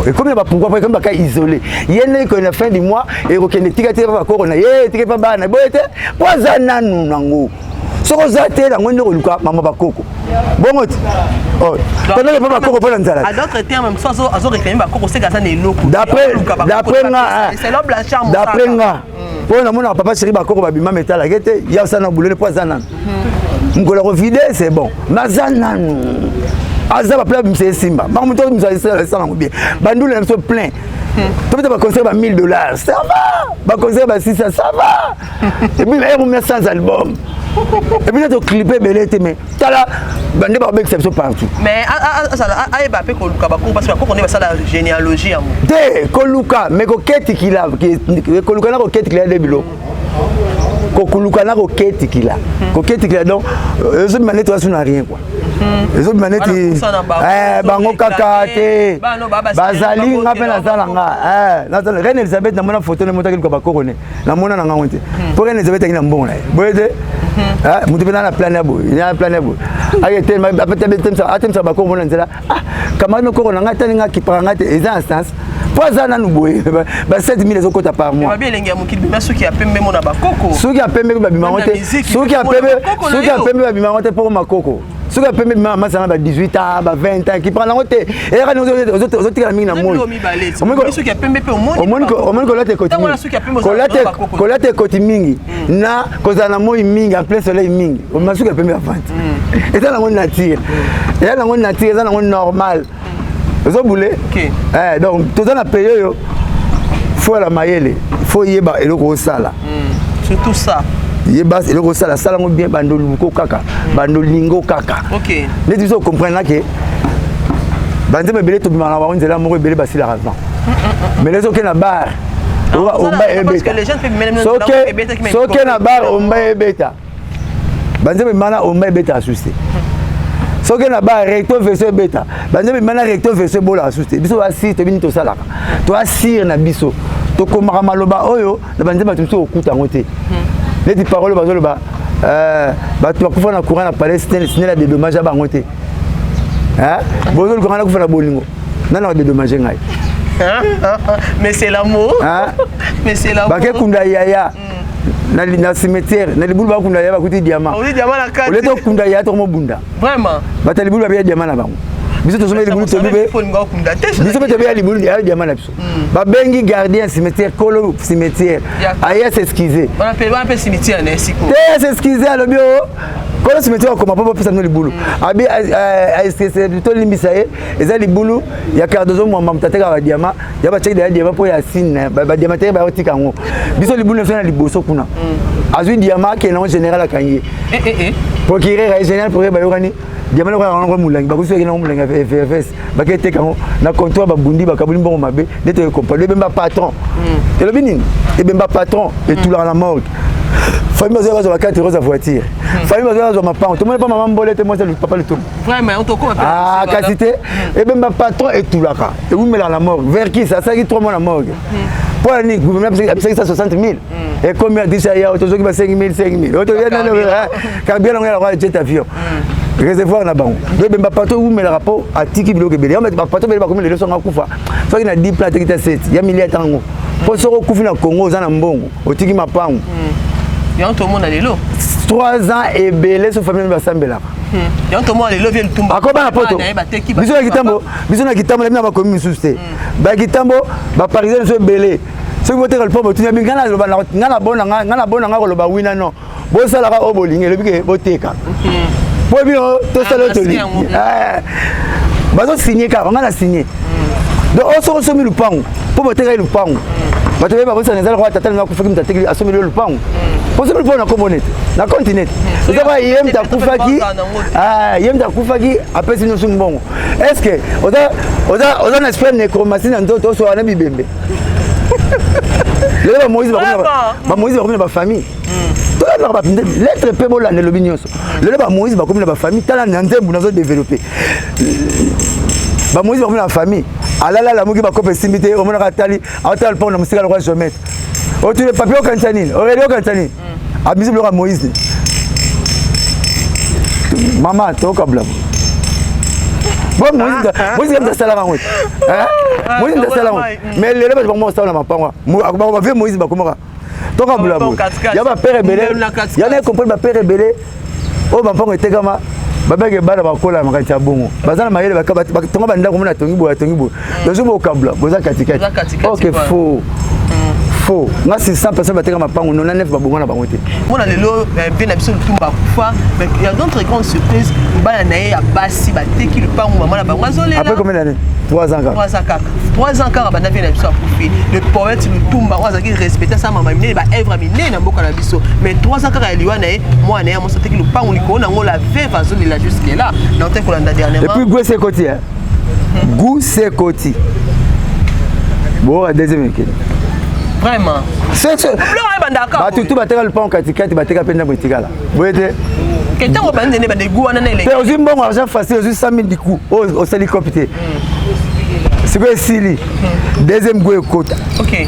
Ekomi na bapourquoi pas, ekomi baka isolé. Ye ndenge koye na fin du mois ekokende, tika te pa bakoko na ye, tika pa bana boye te, mpo aza nanu nango. Soki oza te nango, nde koluka mama bakoko bongo te pendant pa bakoko mpo na nzala. D'après nga, d'après nga, mpo namonaka Papa Chéri, bakoko babima, metalake te. Ya osala na bulele mpo aza nanu mokolo ya kovide, c'est bon. Mais aza nanu, aza baplan abimisa esimba bango. Moto abimisa esala yango bien, bandula na biso plein, tobeta baconcert ba 1000 $, ça va, baconcert ba 600, ça va. Et puis ekomia sans album, et puis toclipe ebele te. Mais tala bande bakobekisa biso partout. Mais ayeba mpe koluka bakoko, parce que bakoko nde basala généalogie yango. Te, koluka, mais koketikila, koluka na koketikila de biloko, kokuluka na koketikila, koketikila. Donc ezobima neti wasu na rien quoi, ezobima neti bango kaka te bazali. Nga mpe naza na nga Reine Elizabeth, namona photo ne motaki luka bakoko ne, namona na ngango te, mpo Reine Elizabeth aki na mbongo na ye boye te. Moto mpe na na plan ya boye, na plan ya boye, atemisa bakoko mona nzela. Camarade nokoko na ngai, tani ngai akipaka ngai te, eza na sens mpo aza nanu boye, ba 7000 ezokota par mois. Soki ya pembe mona bakoko. Soki ya pembe babimango te, soki ya pembe, soki ya pembe babimango te mpo makoko. Soki ya pembe bima masanga ba 18 ans, ba 20 ans, kipaka nango te. Eyaka ozotikala mingi na moi. Omoni kolata ekoti, kolata ekoti mingi na kozala na moi mingi, en plein soleil mingi, masuki ya pembe avanti. Eza nango nature, eza nango nature, eza nango normal, ozobule. Donc toza na pays oyo, faut ala mayele, faut yeba eloko osala. Surtout ça. Yeba eloko osala, sala yango bien. Bando luko kaka, bando lingo kaka. Neti biso ocomprendre ke banzembo ebele tobimaka na bango nzela moko, ebele basilaka avant. Mais leso oke na bar, omba ebeta. Soki na bar omba ebeta, banzembo ebima na omba ebetaka susu te. Soki na bar recto verso ebeta, banzembo ebima na recto verso ebolaka susu te. Biso basire tobini, tosalaka toasire na biso, tokomaka maloba oyo na banzembo. Bato mosusu okuta yango te, neti parole bazoloba bato bakufa na courant na palais, SNEL ya dédommage ya bango te. Bozoluka nga nakufa na bolingo, nani akodédommage ngai? Mais c'est l'amour. Mais c'est l'amour. Bakekunda yaya na cimetière, na libulu bakunda yaya, bakuti diamant. Olie tokunda yaya, tokomobunda. Vraiment. Bato ya libulu babeya diamant na bango. Biso tozomba libulu, tobibe biso mpe tobeya libulu ya diamant na biso. Babengi gardien cimetière, kolo cimetière aye s'excuse te, s'excuse. Alobi o kolo cimetière akoma mpo bapesa bino libulu, abi tolimbisa ye, eza libulu ya Cardozo Mwamba, moto atekaka badiamant ya batiaki deya diamant mpo ya sine badiamant teke bayotika yango. Biso libulu na biso na liboso kuna, azwi diamant, akende yango, général akangi ye, procureur aye, général procureur bayokani, diamant lokola yango molangi, bakosi yango molangi ya FFS, baketeka yango na comptoir, babundi, bakaboli mbongo mabe. Nde toyekompa ebemba patron. Elobi nini? Ebemba patron etulaka na morgue. Famille bazoya bazwa ba 4 euros ya voiture, famille bazoya bazwa mapango. Tomoni pa mama mbole te, mwasi papa Lutumba. Kasi te, ebemba patron etulaka, ewumelaka na morgue. Verkis asalaki 3 mois na morgue. Mpo na nini? Gouvernement apisaki 160 000, ekomi adisa ya tozoki ba 5 000, 5 000 carburant nango yalaka jet avion. Réservoir na bango. Donc bemba patron wumelaka po atiki biloko ebele. Yango ba patron ebele bakomi lelo songa kufa. Soki na 10 plat atiki ta 7 ya milia tango. Po soki okufi na Congo oza na mbongo, otiki mapango. Yango tomona lelo. 3 ans ebele so famille basambelaka. Yango tomona lelo vie Lutumba. Akoba na poto. Biso na kitambo, biso na kitambo na bino bakomi misusu te. Ba kitambo ba parisien biso ebele. Soki boteka lupango botuni ngai naloba ngai nabona ngai nabona ngai koloba wina non. Bosalaka oyo bolingi elobi ke boteka. Po bino tosala oyo tolingi. Bazosigne kaka ngai na signe. Donc oyo soki osomi lupango mpo botekaki lupango bato bayeba bosana eza lokola tata nanga akufaki moto atekeli asomeli yo lupango mpo soki lupango na kombo nete na compte nete eza kaka ye moto akufaki, ye moto akufaki apesi nyonso mbongo. Est ce que oza na esprit nécromancie na nzoto osoka na bibembe? Lelo bamoïse bamoïse bakomi na bafamille, tolandaka lettre mpe bolanda elobi nyonso. Lelo bamoïse bakomi na bafamille. Tala na nzembo nazodéveloppe, bamoïse bakomi na bafamille. Alali, alamuki, bakope esimbi te. Omonaka atali, aotala lupango na mosika lokola géomètre. Otule papier, okanisa nini? Oreli okanisa nini? Abisi biloko ya Moïse. Mama, tokabula bo Moïse moto asalaka yango, Moïse moto asalaka yango. Mais lelo bato bango basala na mapango bavie Moïse bakomaka tokabula boye ya bapere ebele ya na comprendre bapere ebele oyo bampango etekama, babenge bana bakola makanisi ya bongo, baza na mayele, tonga bandako mona atongi boye, atongi boye, lozo bokabula boza katikati. Ok, faux, faux. Nga si 100 personnes bateka mapango, 99 babonga na bango te. Mona lelo mpe na biso Lutumba akufa, mais ya d'autres grandes surprises, bana na ye ya basi bateki lupango, mama na bango azolela. Après combien d'années? 3 ans kaka. 3 ans kaka, 3 ans kaka banda vie na biso akufi. Le poète Lutumba oyo azalaki respecté, asala mama minene, baœuvre minene na mboka na biso, mais 3 ans kaka ya liwa na ye, mwana ye mwasi ateki lupango, likolo nango la veuve azolela jusque là na ote kolanda dernièrement. Et puis goût ekoti, goût ekoti boka deuxième ekende. Vraiment. Bato tu bateka lupango katikati, bateka mpe ndambo etikala boye te. Ntango bandene badegu wana na elenge mpe ozwi mbongo, argent facile, ozwi 100 000 diku oyo osali kopi te, sikoyo esili, deuxième goût ekota. Ok,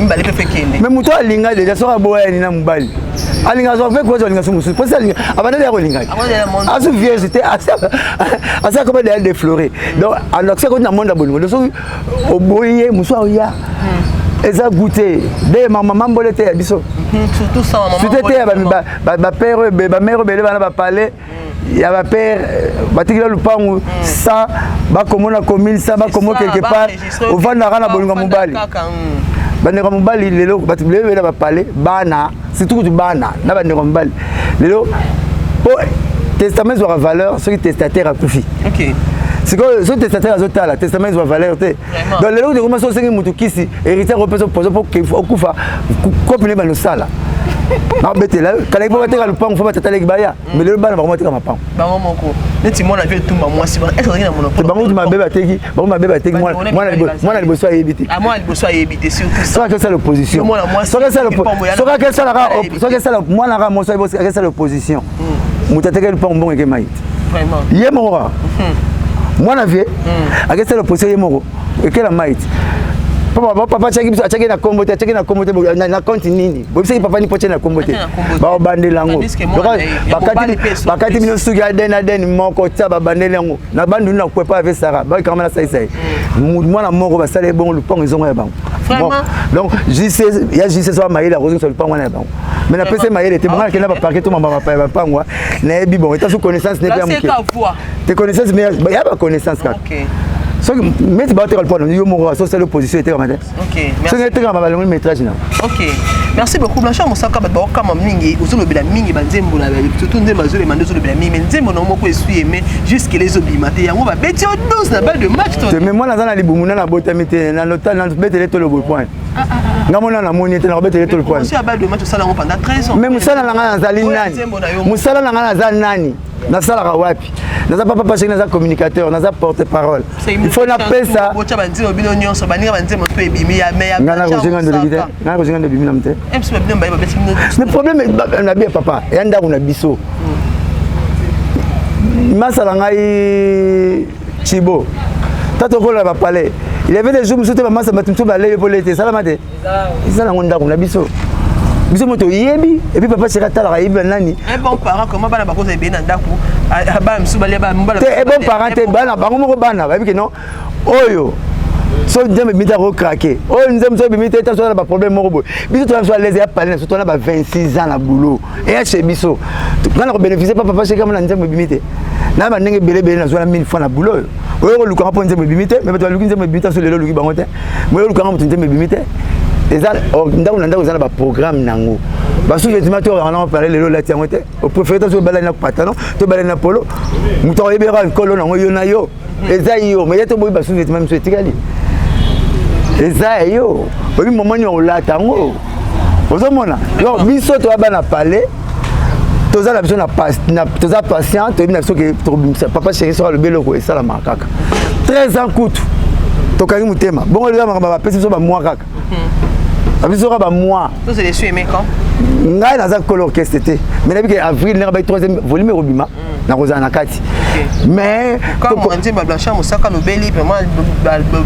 mibale mpe kende. Mais moto alinga déjà, soki aboya nini na mobali alinga, azwa mpe kozo alinga so mosusu mposi alinga abandeli ya kolinga azu vierge te, asi akoma deya défloré. Donc alakisi akoti na monde ya bolingo. Donc soki oboyi ye, mosusu aoya eza goûte de mama mbole te ya biso, surtout te ya bapère oyo, bamère oyo ebele bana bapale ya bapère batikila lupangu sans bakomona commune, sans bakomo quelque part. Ovandaka na bolingo ya mobali, bandeko ya mobali. Lelo bato lelo bela bapale bana, surtout kutu bana na bandeko ya mobali lelo, po testament ezwaka valeur soki testataire akufi. Sikoyo soki testataire azotala, testament ezwa valeur te. Donc lelo kutu ekoma so osengi mutu kisi, héritier akopesa poison mpo okufa kopine bana osala nabetela kalaki mpo bateka lupango fo batata leki baya. Mais lelo bana bango bateka mapango. Bango moko neti mwana vie Etumba mwasi wana azalaki na monopole. Bango kutu mabe bateki, bango mabe bateki. Mwana liboso ayebi te. Mwana liboso ayebi te, surtout. Soki akesala opposition, soki akesala mwana kaka moso akesala opposition, moto atekeli lupango mbongo eke mai te, ye moko kaka mwana vie akesala opposition, ye moko ekela mai te. Papa atiaki biso, atiaki na kombo te, atiaki na kombo te na compte nini? Boyebisaki papa ni po atie na kombo te, baobandela yango. Bakati bino suki adn adn moko tia, babandeli yango na banduni na kwepa ave sara bakanga na salisa ye mwana moko basala ye bongo, lupango ezongo ya bango. Donc ya justice wa mayele akozongisa lupango wana ya bango, mais napesi mayele te. Bongo nakenda baparquet to mamba bapaya bapango nayebi. Bon, eta su connaissance ne mpe ya moke te, connaissance mais ya baconnaissance kaka. Soki meti baoteka lupango yo moko, so osali opposition, etekama te. Soki etekama, balongoli métrage na. Ok, merci beaucoup Blanchard Mosaka. Bato baokama mingi, ozolobela mingi banzembo na, surtout nzembo azolema nde ozolobela mingi, mais nzembo na moko esui aime jusque là ezobima te. Yango babeti yo 12 na balle de match. Te, mais mwana aza na libumu na nabotami te, nabetele tolo point. Nga mona namoni ete nakobetele tolo point. Mais mosala na ngai nazali nani? Mosala na ngai naza nani? Nasalaka wapi? Naza papa pasheki, naza communicateur, naza porte parole. Il faut napesa. Bino nyonso baninga banzembo to ebimi. Nga na Roger Ngando oleki te, nga na Roger Ngando ebimi na te. Mais problème na bia papa ya ndako na biso, masala ngai Chibo tata okola bapalais, il y avait des jours mosusu te, bamasa bato mosusu balei po lete esalama te, eza nango ndako na biso. Biso moto oyebi, et puis papa chéri atalaka, ayebi banani. Un bon parent, comment bana bakoza ebele na ndako, bana mosusu balia? Te, un bon parent te. Bana bango moko, bana bayebi ke non, oyo so nzembo ebimi te, akocraquer. Oyo nzembo so ebimi te, ta so na baproblème moko boye. Biso toza biso à l'aise ya pale na biso, tona ba 26 ans na boulot eya chez biso. Nga na kobénéficie pa papa chéri na nzembo ebimi te, na bandenge ebele ebele nazwa na 1000 fois na boulot. Oyo oyo kolukanga mpo nzembo ebimi te, mais bato baluki nzembo ebimi te. So lelo oluki bango te, moyo olukanga moto nzembo ebimi te. Eza ndako na ndako, eza na baprogramme nango. Basous-vêtement to okanga nango pale, lelo olati yango te, opréféré ta so obalani na pantalon to obalani na polo. Moto akoyebeka nkolo nango, yo na yo eza yo. Mais ye toboyi basous-vêtement miso etikali, eza ya yo, oyebi momoni olata yango, ozomona. Donc biso toya bana palais, toza na biso na toza patient, toyebi na biso ke tokobimisa. Papa chéri soki alobi eloko, esalamaka kaka. 13 ans kutu tokangi motema bongo. Eza makambo bapesi biso bamwa kaka, bapesi biso kaka bamwa. Ngai naza kolo orchestre te, mais nayebi ke avril ndenge bai troisième volume ekobima, nakozala na kati. Mais nzembo Blanchard Mosaka lobeli vraiment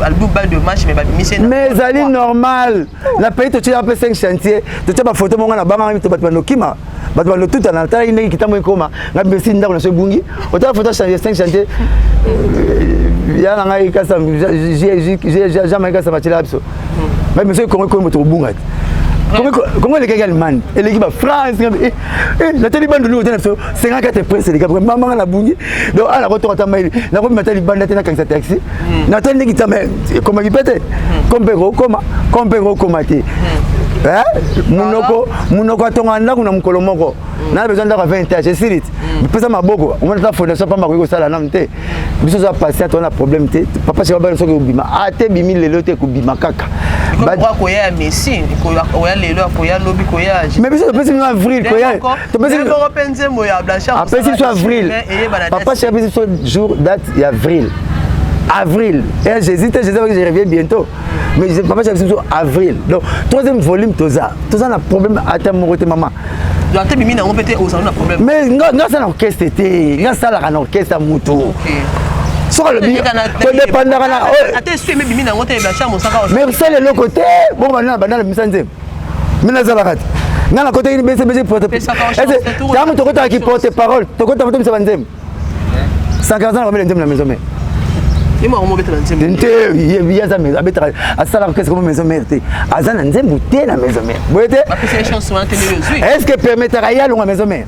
album balle de match, mais babimisi. Mais ezali normal na pays. Totia mpe 5 chantier, totia bafoto monga na banganga to bato bandokima, bato bandotutana. Natalaki ndenge kitambo ekoma, ngai mbesi ndako na so ebungi. Otala foto chantier, 5 chantier ya na ngai kasa Jean-Marie Kasa batiela biso. Ngai biso Kongo ekomi moto kobunga te. Kongo elekaki Allemagne, eleki bafrance. Natali bandoli ote na biso 54 presse eleka mamanga na bungi. Donc ala nakotoka ta maili, nakobima ta libanda te, nakangisa taxi. Natali ndenge tama ekomaki mpe te, ko mpe kokoma, ko mpe kokoma te. Munoko munoko atonga ndako na mokolo moko, na besoin ndako ya 20 étage esili te. Pesa maboko, omona ta fondation pamba akoki kosala nanu te. Biso oza patient, toza na problème te. Papa sika bana soki obima ate bimi lelo te, ekobima kaka. Koya ya Messi, koya lelo, koya lobi, koya. Mais biso topesi bino avril, koya. Topesi mpe nzembo ya Blanchard. Apesi biso avril. Papa chéri apesi biso jour, date ya avril. Avril et Jésus te, Jésus, je reviens bientôt. Mais papa chéri apesi biso avril, donc troisième volume. Toza na problème ata moko te, mama. Ate bimi nango mpe te, ozali na problème. Mais nga asala na orchestre te, nga asalaka na orchestre ya mutu. Soki alobi kodépendaka na mais osala eloko te. Bongo banda banda na bimisa nzembo, me nazalaka te. Nga nakotaki bcbg, ntango tokotaki porte parole, tokotaka tobisa banzembo 140 na bamele nzembo na maison mère te. Ye aza abetaka, asalaka orchestre comme maison mère te, aza na nzembo te na maison mère boye te. Est ce que permettaka ye alonga maison mère?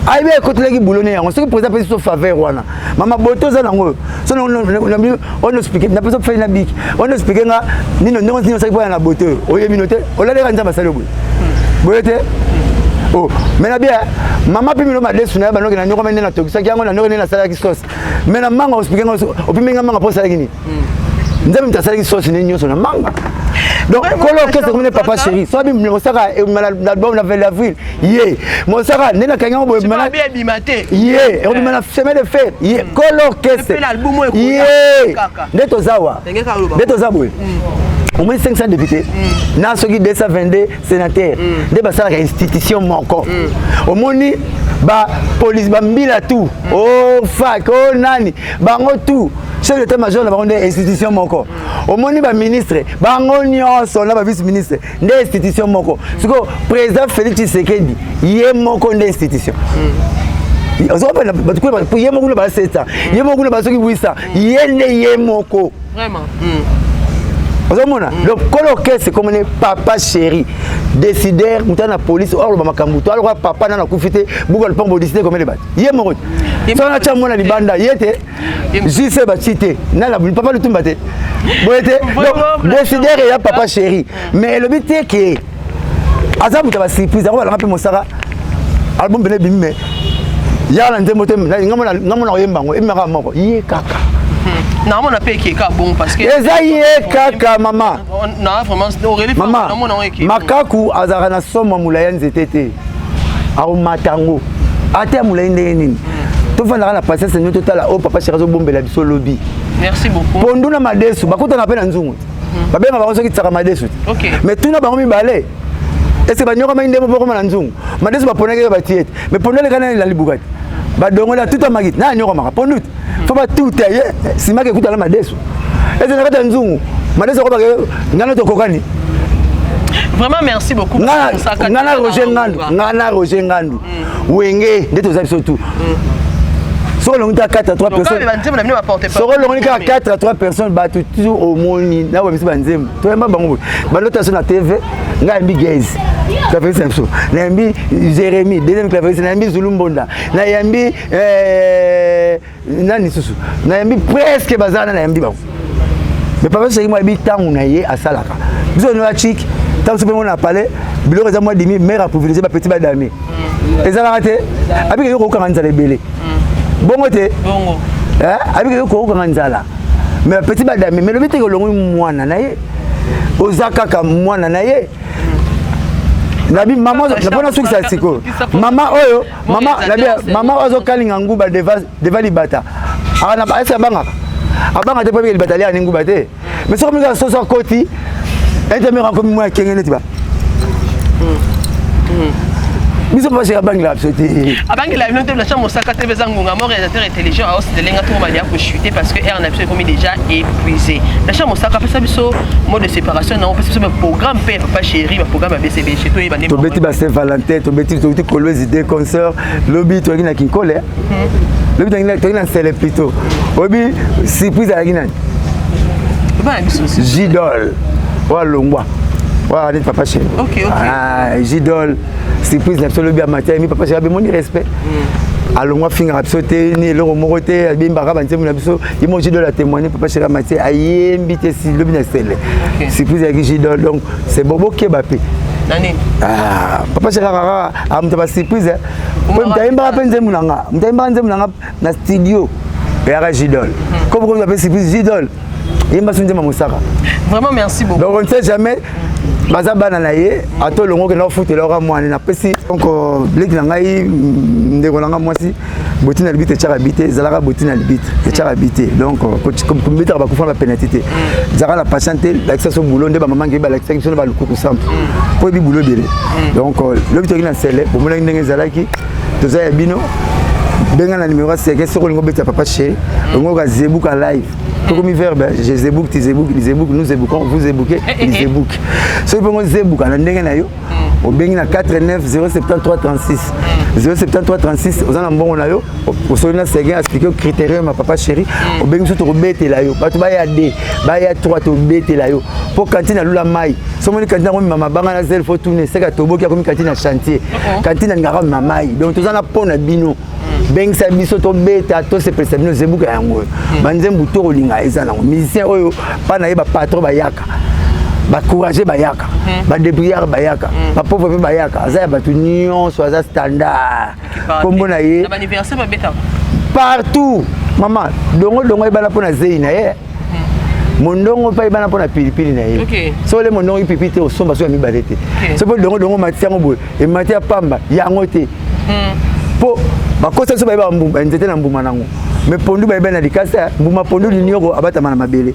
Ayebi ekotelaki bulo ne yango. Soki président apesi biso faveur wana, mama bote oza nango. So ono explique, napesa fai na biki, ono explique nga nino ndenge nini osaki mpo ya na bote oyo. Oyebi no te, olaleka Nzambe asali boye boye te. Oh, mais na bien mama mpe mino madesu na ye banoki na nyoko nde natokisaki yango na nyoki nde nasalaki sauce. Mais na manga, oexplique nga, opimi nga manga mpo osalaki nini? Nzambe moto asalaki sauce nde nyonso na manga. Donc kolo orchestre komine papa chéri so abi mosaka na album na 20 avril, ye mosaka nde nakangi yango boye. Ye ekobima na chemin de fer. Ye kolo orchestre, ye nde toza wa, nde toza boye. Omoni 500 député na soki 222 sénateur nde basalaka institution moko. Omoni bapolice, bambila tout, o fac, o nani, bango tout, chef d'état major na bango nde institution moko. Omoni baministre bango nyonso na bavice ministre nde institution moko. Sikoyo président Félix Tshisekedi ye moko nde institution. Ozokopena bato kuna, ye moko kuna ba 700, ye moko kuna basoki 800, ye nde ye moko. Ozomona, donc kolo orchestre komone papa chéri décideur, moto na police oyo aloba makambo to aloka papa nana akufi te. Buka lupango, bodécider komene bato ye moko te. Soki natya mwana libanda, ye te, jc batie te, nana papa lutumba te, boye te. Donc décideur eya papa chéri, mais elobi te ke aza moto ya basurprise. Yango balanga mpe mosaka album pene ebimi, mais yaka na nzembo te. Nga mona koyemba yango ebimaka moko, ye kaka. Naomona mpe ekeka bon parce que eza ye kaka, mama. Mama, makaku azalaka na somo ya molai ya nzete te, akomata yango ata ya molai ndenge nini. Tofandaka na patience nio, totala oyo papa chéri azobombela biso lobi. Merci beaucoup. Pondu na madesu bakutana mpe na nzungu te, babenga bango soki tisaka madesu te. Mais tuna bango mibale, ese banyokamaki nde moko na nzungu. Madesu baponaki batie te, mais pondu aleka nani na libuka te, badongola atutamaki na anyokamaka pondu te. Fo batuta ye nsima ke ekutana madesu, ese na kati ya nzungu madesu akobake ngana tokokani. Vraiment, merci beaucoup. Nga na Roger Ngandu, nga na Roger Ngandu, Wenge nde toza biso tout. Soki olongi ta 4 à 3 personnes, soki olongoli kaka 4 à 3 personnes, bato toujours omoni na bamisi banzembo toyemba bango boye, balota so na TV. Ngai yambi Gaze, claveriste na biso, nayambi Jérémie, deuxième claveriste, nayambi Zulu Mbonda, nayambi nani lisusu, nayambi presque baza wana, nayambi bango. Mais papa soki mo ayebi ntango na ye asalaka biso no ya chik, ntango so mpe mona palais biloko eza mwa dimi, mare aprivilégie bapeti badame, ezalaka te. Abiki yo kokokanga nzala ebele bongo te, abiki yo kokokanga nzala, mais bapeti badame. Mais lobi teke olongoli mwana na ye, oza kaka mwana na ye. Nabi mama mpona sukisa sikoyo, mama oyo, mama nabi, mama oyo azokalinga nguba devant libata, ese abangaka, abanga te mpo ebike libata liaka ni nguba te. Mais soki omikaka soso akoti intemere, akomi mwa akenge neti ba biso mpe basheka, abangelaka biso te. Abangela bino te. Blanchard Mosaka te, eza ngonga mo réalisateur intelligent aosetelenga tokoma ya kochute parce que aire na biso ekomi déjà épuisé. Blanchard Mosaka, apesa biso mot de séparation nango, apesa biso baprogramme mpe ya papa chéri, baprogramme ya BCBG, toyeba nde. Tobeti ba Saint Valentin, tobeti, tobeti Kolwezi deux concert lobi, toyaki na Kinkole lobi, toyaki na Nsele plutôt. Oyebi surprise azalaki nani? Gidol oyo alongwa oyo neti papa chéri. Ah, Gidol surprise na biso lobi ya matin, mi papa chéri abemoni respect, alongwa afingaka biso te ni eloko moko te, abimbaka banzembo na biso ye moko. Gidol atémoigne, papa chéri amatie ayembi te si lobi na Sele, surprise ayaki Gidol. Donc c'est bon, bokeba mpe. Ah, papa chéri kaka amuta basurprise po moto ayembaka mpe nzembo na nga, moto ayembaka nzembo na nga na studio eyaka Gidol. Comme comme ape surprise Gidol yemba so nzembo Mosaka. Vraiment, merci beaucoup. Donc on ne sait jamais, baza bana na ye, ata olongo okenda kofutela oka mwana napesi. Donc leki na ngai, ndeko na ngai mwasi, boti na libitre etiaka bi te, ezalaka boti na libitre etiaka bi te. Donc kobetaka bakufa na bapenalty te, ezalaka na patient te. Lakisa so boulot nde bamama ngebi balakisaki biso na balukuku simple mpo yebi boulot ebele. Donc lobi toki na Nsele, bomonaki ndenge ezalaki. Toza ya bino, benga na numéro ya seke soki olingi obetisa papa chéri, olingi oka zebuka live. Tokomi verbe: je zebouk, tu zebouk, il zebouk, nous zeboukons, vous zeboukez, il zebouk. Soki mpongo zebuka na ndenge na yo, obengi na 49 073 36 073 36. Oza na mbongo na yo, osoli na Seguin, explique critérium ya papa chéri, obengi biso, tokobetela yo. Bato baya 2, baya 3, tobetela yo mpo kantine alula mai. So omoni kantine akomema mabanga na zele, fo tune seka toboki akomi kantine ya chantier, kantine alingaka komema mai. Donc toza na mpo na bino, bengisa biso, tobeta, tosepelisa bino. Zebuka yango oyo, banzembu to kolinga eza nango. Musicien oyo mpa na ye bapatron bayaka, bacourage bayaka, badébrouillard bayaka, bapauvre mpe bayaka, aza ya bato nyonso, aza standard. Nkombo na ye partout, mama dongo dongo ayebana mpo na zei na ye, mondongo mpe ayebana mpo na pilipili na ye. So ole mondongo ipipi te, osomba so ya mibale te. So mpo dongo dongo mati yango boye, emati ya pamba yango te, mpo bakosa biso bayeba nzete na mbuma nango, mais pondu bayeba na likasa. Mbuma pondu linioko abatama na mabele.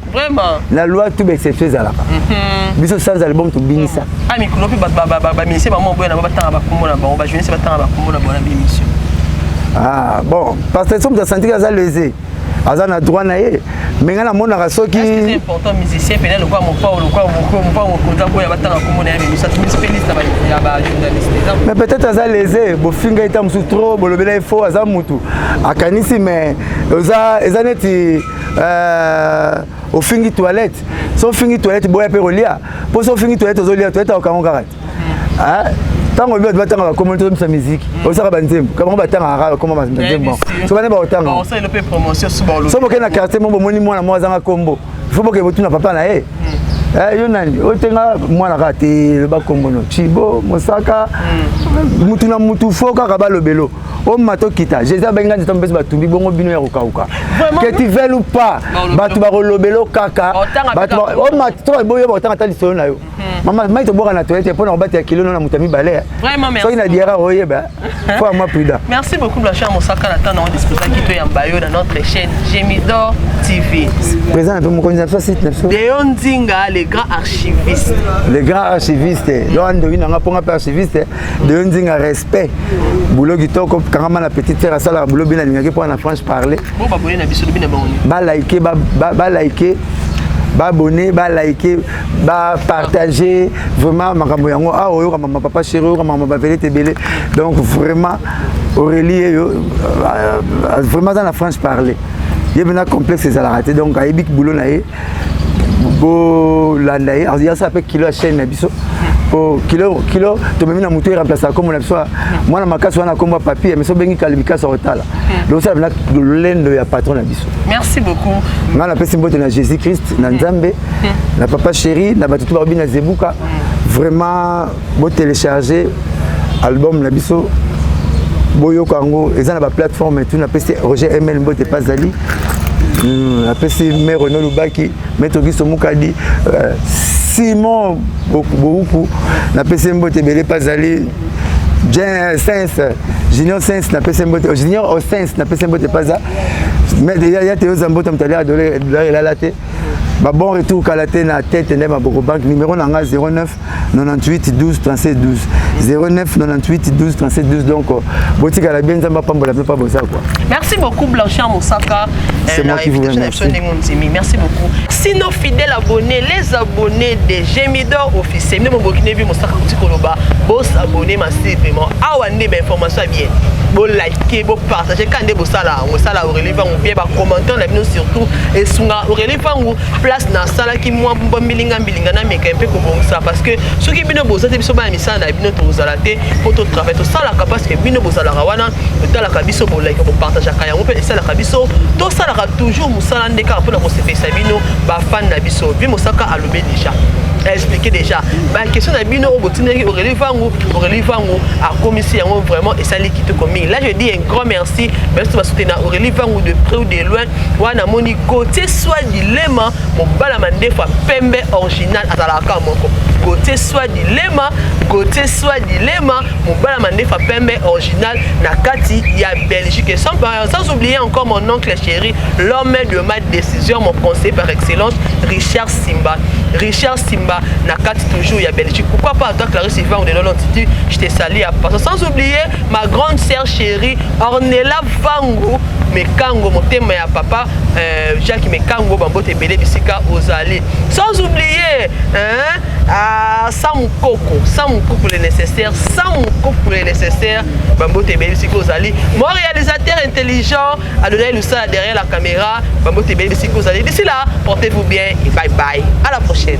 Na loi tout baexception ezalaka. Biso sans album tobinisa. Mikolo mpe bamusicien bango boya na bango batanga bakombo na bango, bajournaliste batanga bakombo na bango na bémission. Ah bon, parce que so moto asantiki aza lésé, aza na droit na ye, mais ngai namonaka soki C'est important, musicien pena lokwa mopao, lokwa mopao mokonzi aboya batanga kombo na ye bémission, tumisi mpe liste ya bajournaliste. Mais peut-être aza lésé, bofinga ye ta mosusu trop, bolobela ye fo, aza mutu akanisi. Mais eza neti ofingi toilette, so ofingi toilette, boya mpe kolia, mpo so ofingi toilette, ozolia toilette, akokango kaka te. Ntango oyebi bato batanga bakombo, tozomisa miziki, osaka banzembo bango batangaka kaka bakoma banzembo, so bane bakotanga. So bokei na quartier mo, bomoni mwana mo azanga kombo, il faut bokei botuna papa na ye: yo nani? Otenga mwana kaka te, loba kombo no Chibo Mosaka. Mutu na mutu fo kaka balobelo omata okita. Jésus abengi nzete mopesi batumbi bongo bino ya kokauka. Que tu veuilles ou pas, bato bakolobelo kaka to boyo bakotanga ata lisolo na yo. Mama mai tobwaka na toilette mpona kobatela kilo no na moto ya mibale. Soki na diara oyeba, faut ya mwa prudent. Merci beaucoup, Blanchard Mosaka, na ntango disposaki toyamba yo na notre chaîne Gemidor TV. Président na mpe mokonzi na biso, site na biso. Deo Nzinga, le grand archiviste. Le grand archiviste, donc andoki nanga mponga mpe archiviste Deo Nzinga, respect, boulot kitoko, kangama na petite sœur asalaka boulot bien, alingaki mpo na franche parler. Bo babone na biso, lobi na bango. Balike, balike. Baabonner, balike, bapartager vraiment makambo yango. Awa oyoka mama papa chéri, oyoka mama bavelete ebele. Donc vraiment Aurélie eyo vraiment aza na franche parler, ye mpena complexe ezalaka te. Donc ayebi boulot na ye, bolanda ye. Asala mpe kilo ya chaîne na biso po kilo kilo tomemi na motu eremplace kombo na biso, mwana makasi wana, kombo ya papier, mais so obengi kalibikasi akotala. Donc osala mpena lolendo ya patron na biso. Merci beaucoup. Ngai napesi mbote na Jésus Christ, na Nzambe, na papa chéri, na bato to bakobi na Zebuka. Vraiment botélécharge album na biso, boyoka yango, eza na baplateforme tout. Napesi Roger Ml mbote, pazali napesi me Renaud Lubaki, maître Giso Mukadi, Simon Bouku, napesi mbote ebele, pazali Sens Junior Sens, napesi mbote Junior Osens, napesi mbote paza ya te. Oza mbote moto alia dollar elala te. Babon retour kala te na tete nde maboko banque. Numéro na nga 09 98 12 37 12, 09 98 12 37 12. Donc botikala bien, Nzambe apambola mpe pa boza quoi. Merci beaucoup Blanchard Mosaka. C'est moi qui vous remercie. Merci beaucoup. Sinon, fidèles abonnés, les abonnés de Gemidor officiel, nde mobokine bi Mosaka kuti koloba, bosabonner massivement. Awa nde bainformation ya bien, bolike, bopartage ka nde bosala yango, esala Aurélie Vangu bien. Bacommentaire na bino surtout esunga Aurélie Vangu. Place nasalaki mwa mbilinga mbilinga, nameka mpe kobongisa, parce que soki bino boza te, biso bana misala na bino tozala te mpo totravaille. Tosalaka parce que bino bozalaka wana, totalaka biso, bolike, bopartageaka yango mpe esalaka biso tosalaka toujours mosala nde kaka mpona kosepelisa bino, bafan na biso. Vi Mosaka alobi déjà, expliqué déjà baquestion na bino oyo botindaki Aurélie Vangu. Aurélie Vangu akomisi yango, vraiment esali kitoko mingi. Là je dis un grand merci baso basoutenir Aurélie Vangu de près ou de loin. Wana namoni Gautier Swa Dilema, mobala mandefu ya pembe original, azalaka moko. Gautier Swa Dilema, Gautier Swa Dilema, mobala mandefu ya pembe original na kati ya Belgique. Et sans oublier encore mon oncle chéri, l'homme de ma décision, mon conseiller par excellence, Richard Simba, Richard Simba na kati toujours ya Belgique. Pourquoi pas toi, Clarisse Ivan de Lolo, je te salue à passant. Sans oublier ma grande sœur chérie Ornella Vangu Mekango, motema ya papa Jacques Mekango, bambote ebele bisika ozali. Sans oublier, hein, ah, Sam Koko, Sam Koko le nécessaire, Sam Koko le nécessaire, bambote ebele bisika ozali. Mon réalisateur intelligent Adonai Loussa derrière la caméra, bambote ebele bisika ozali. D'ici là, portez-vous bien et bye bye, à la prochaine.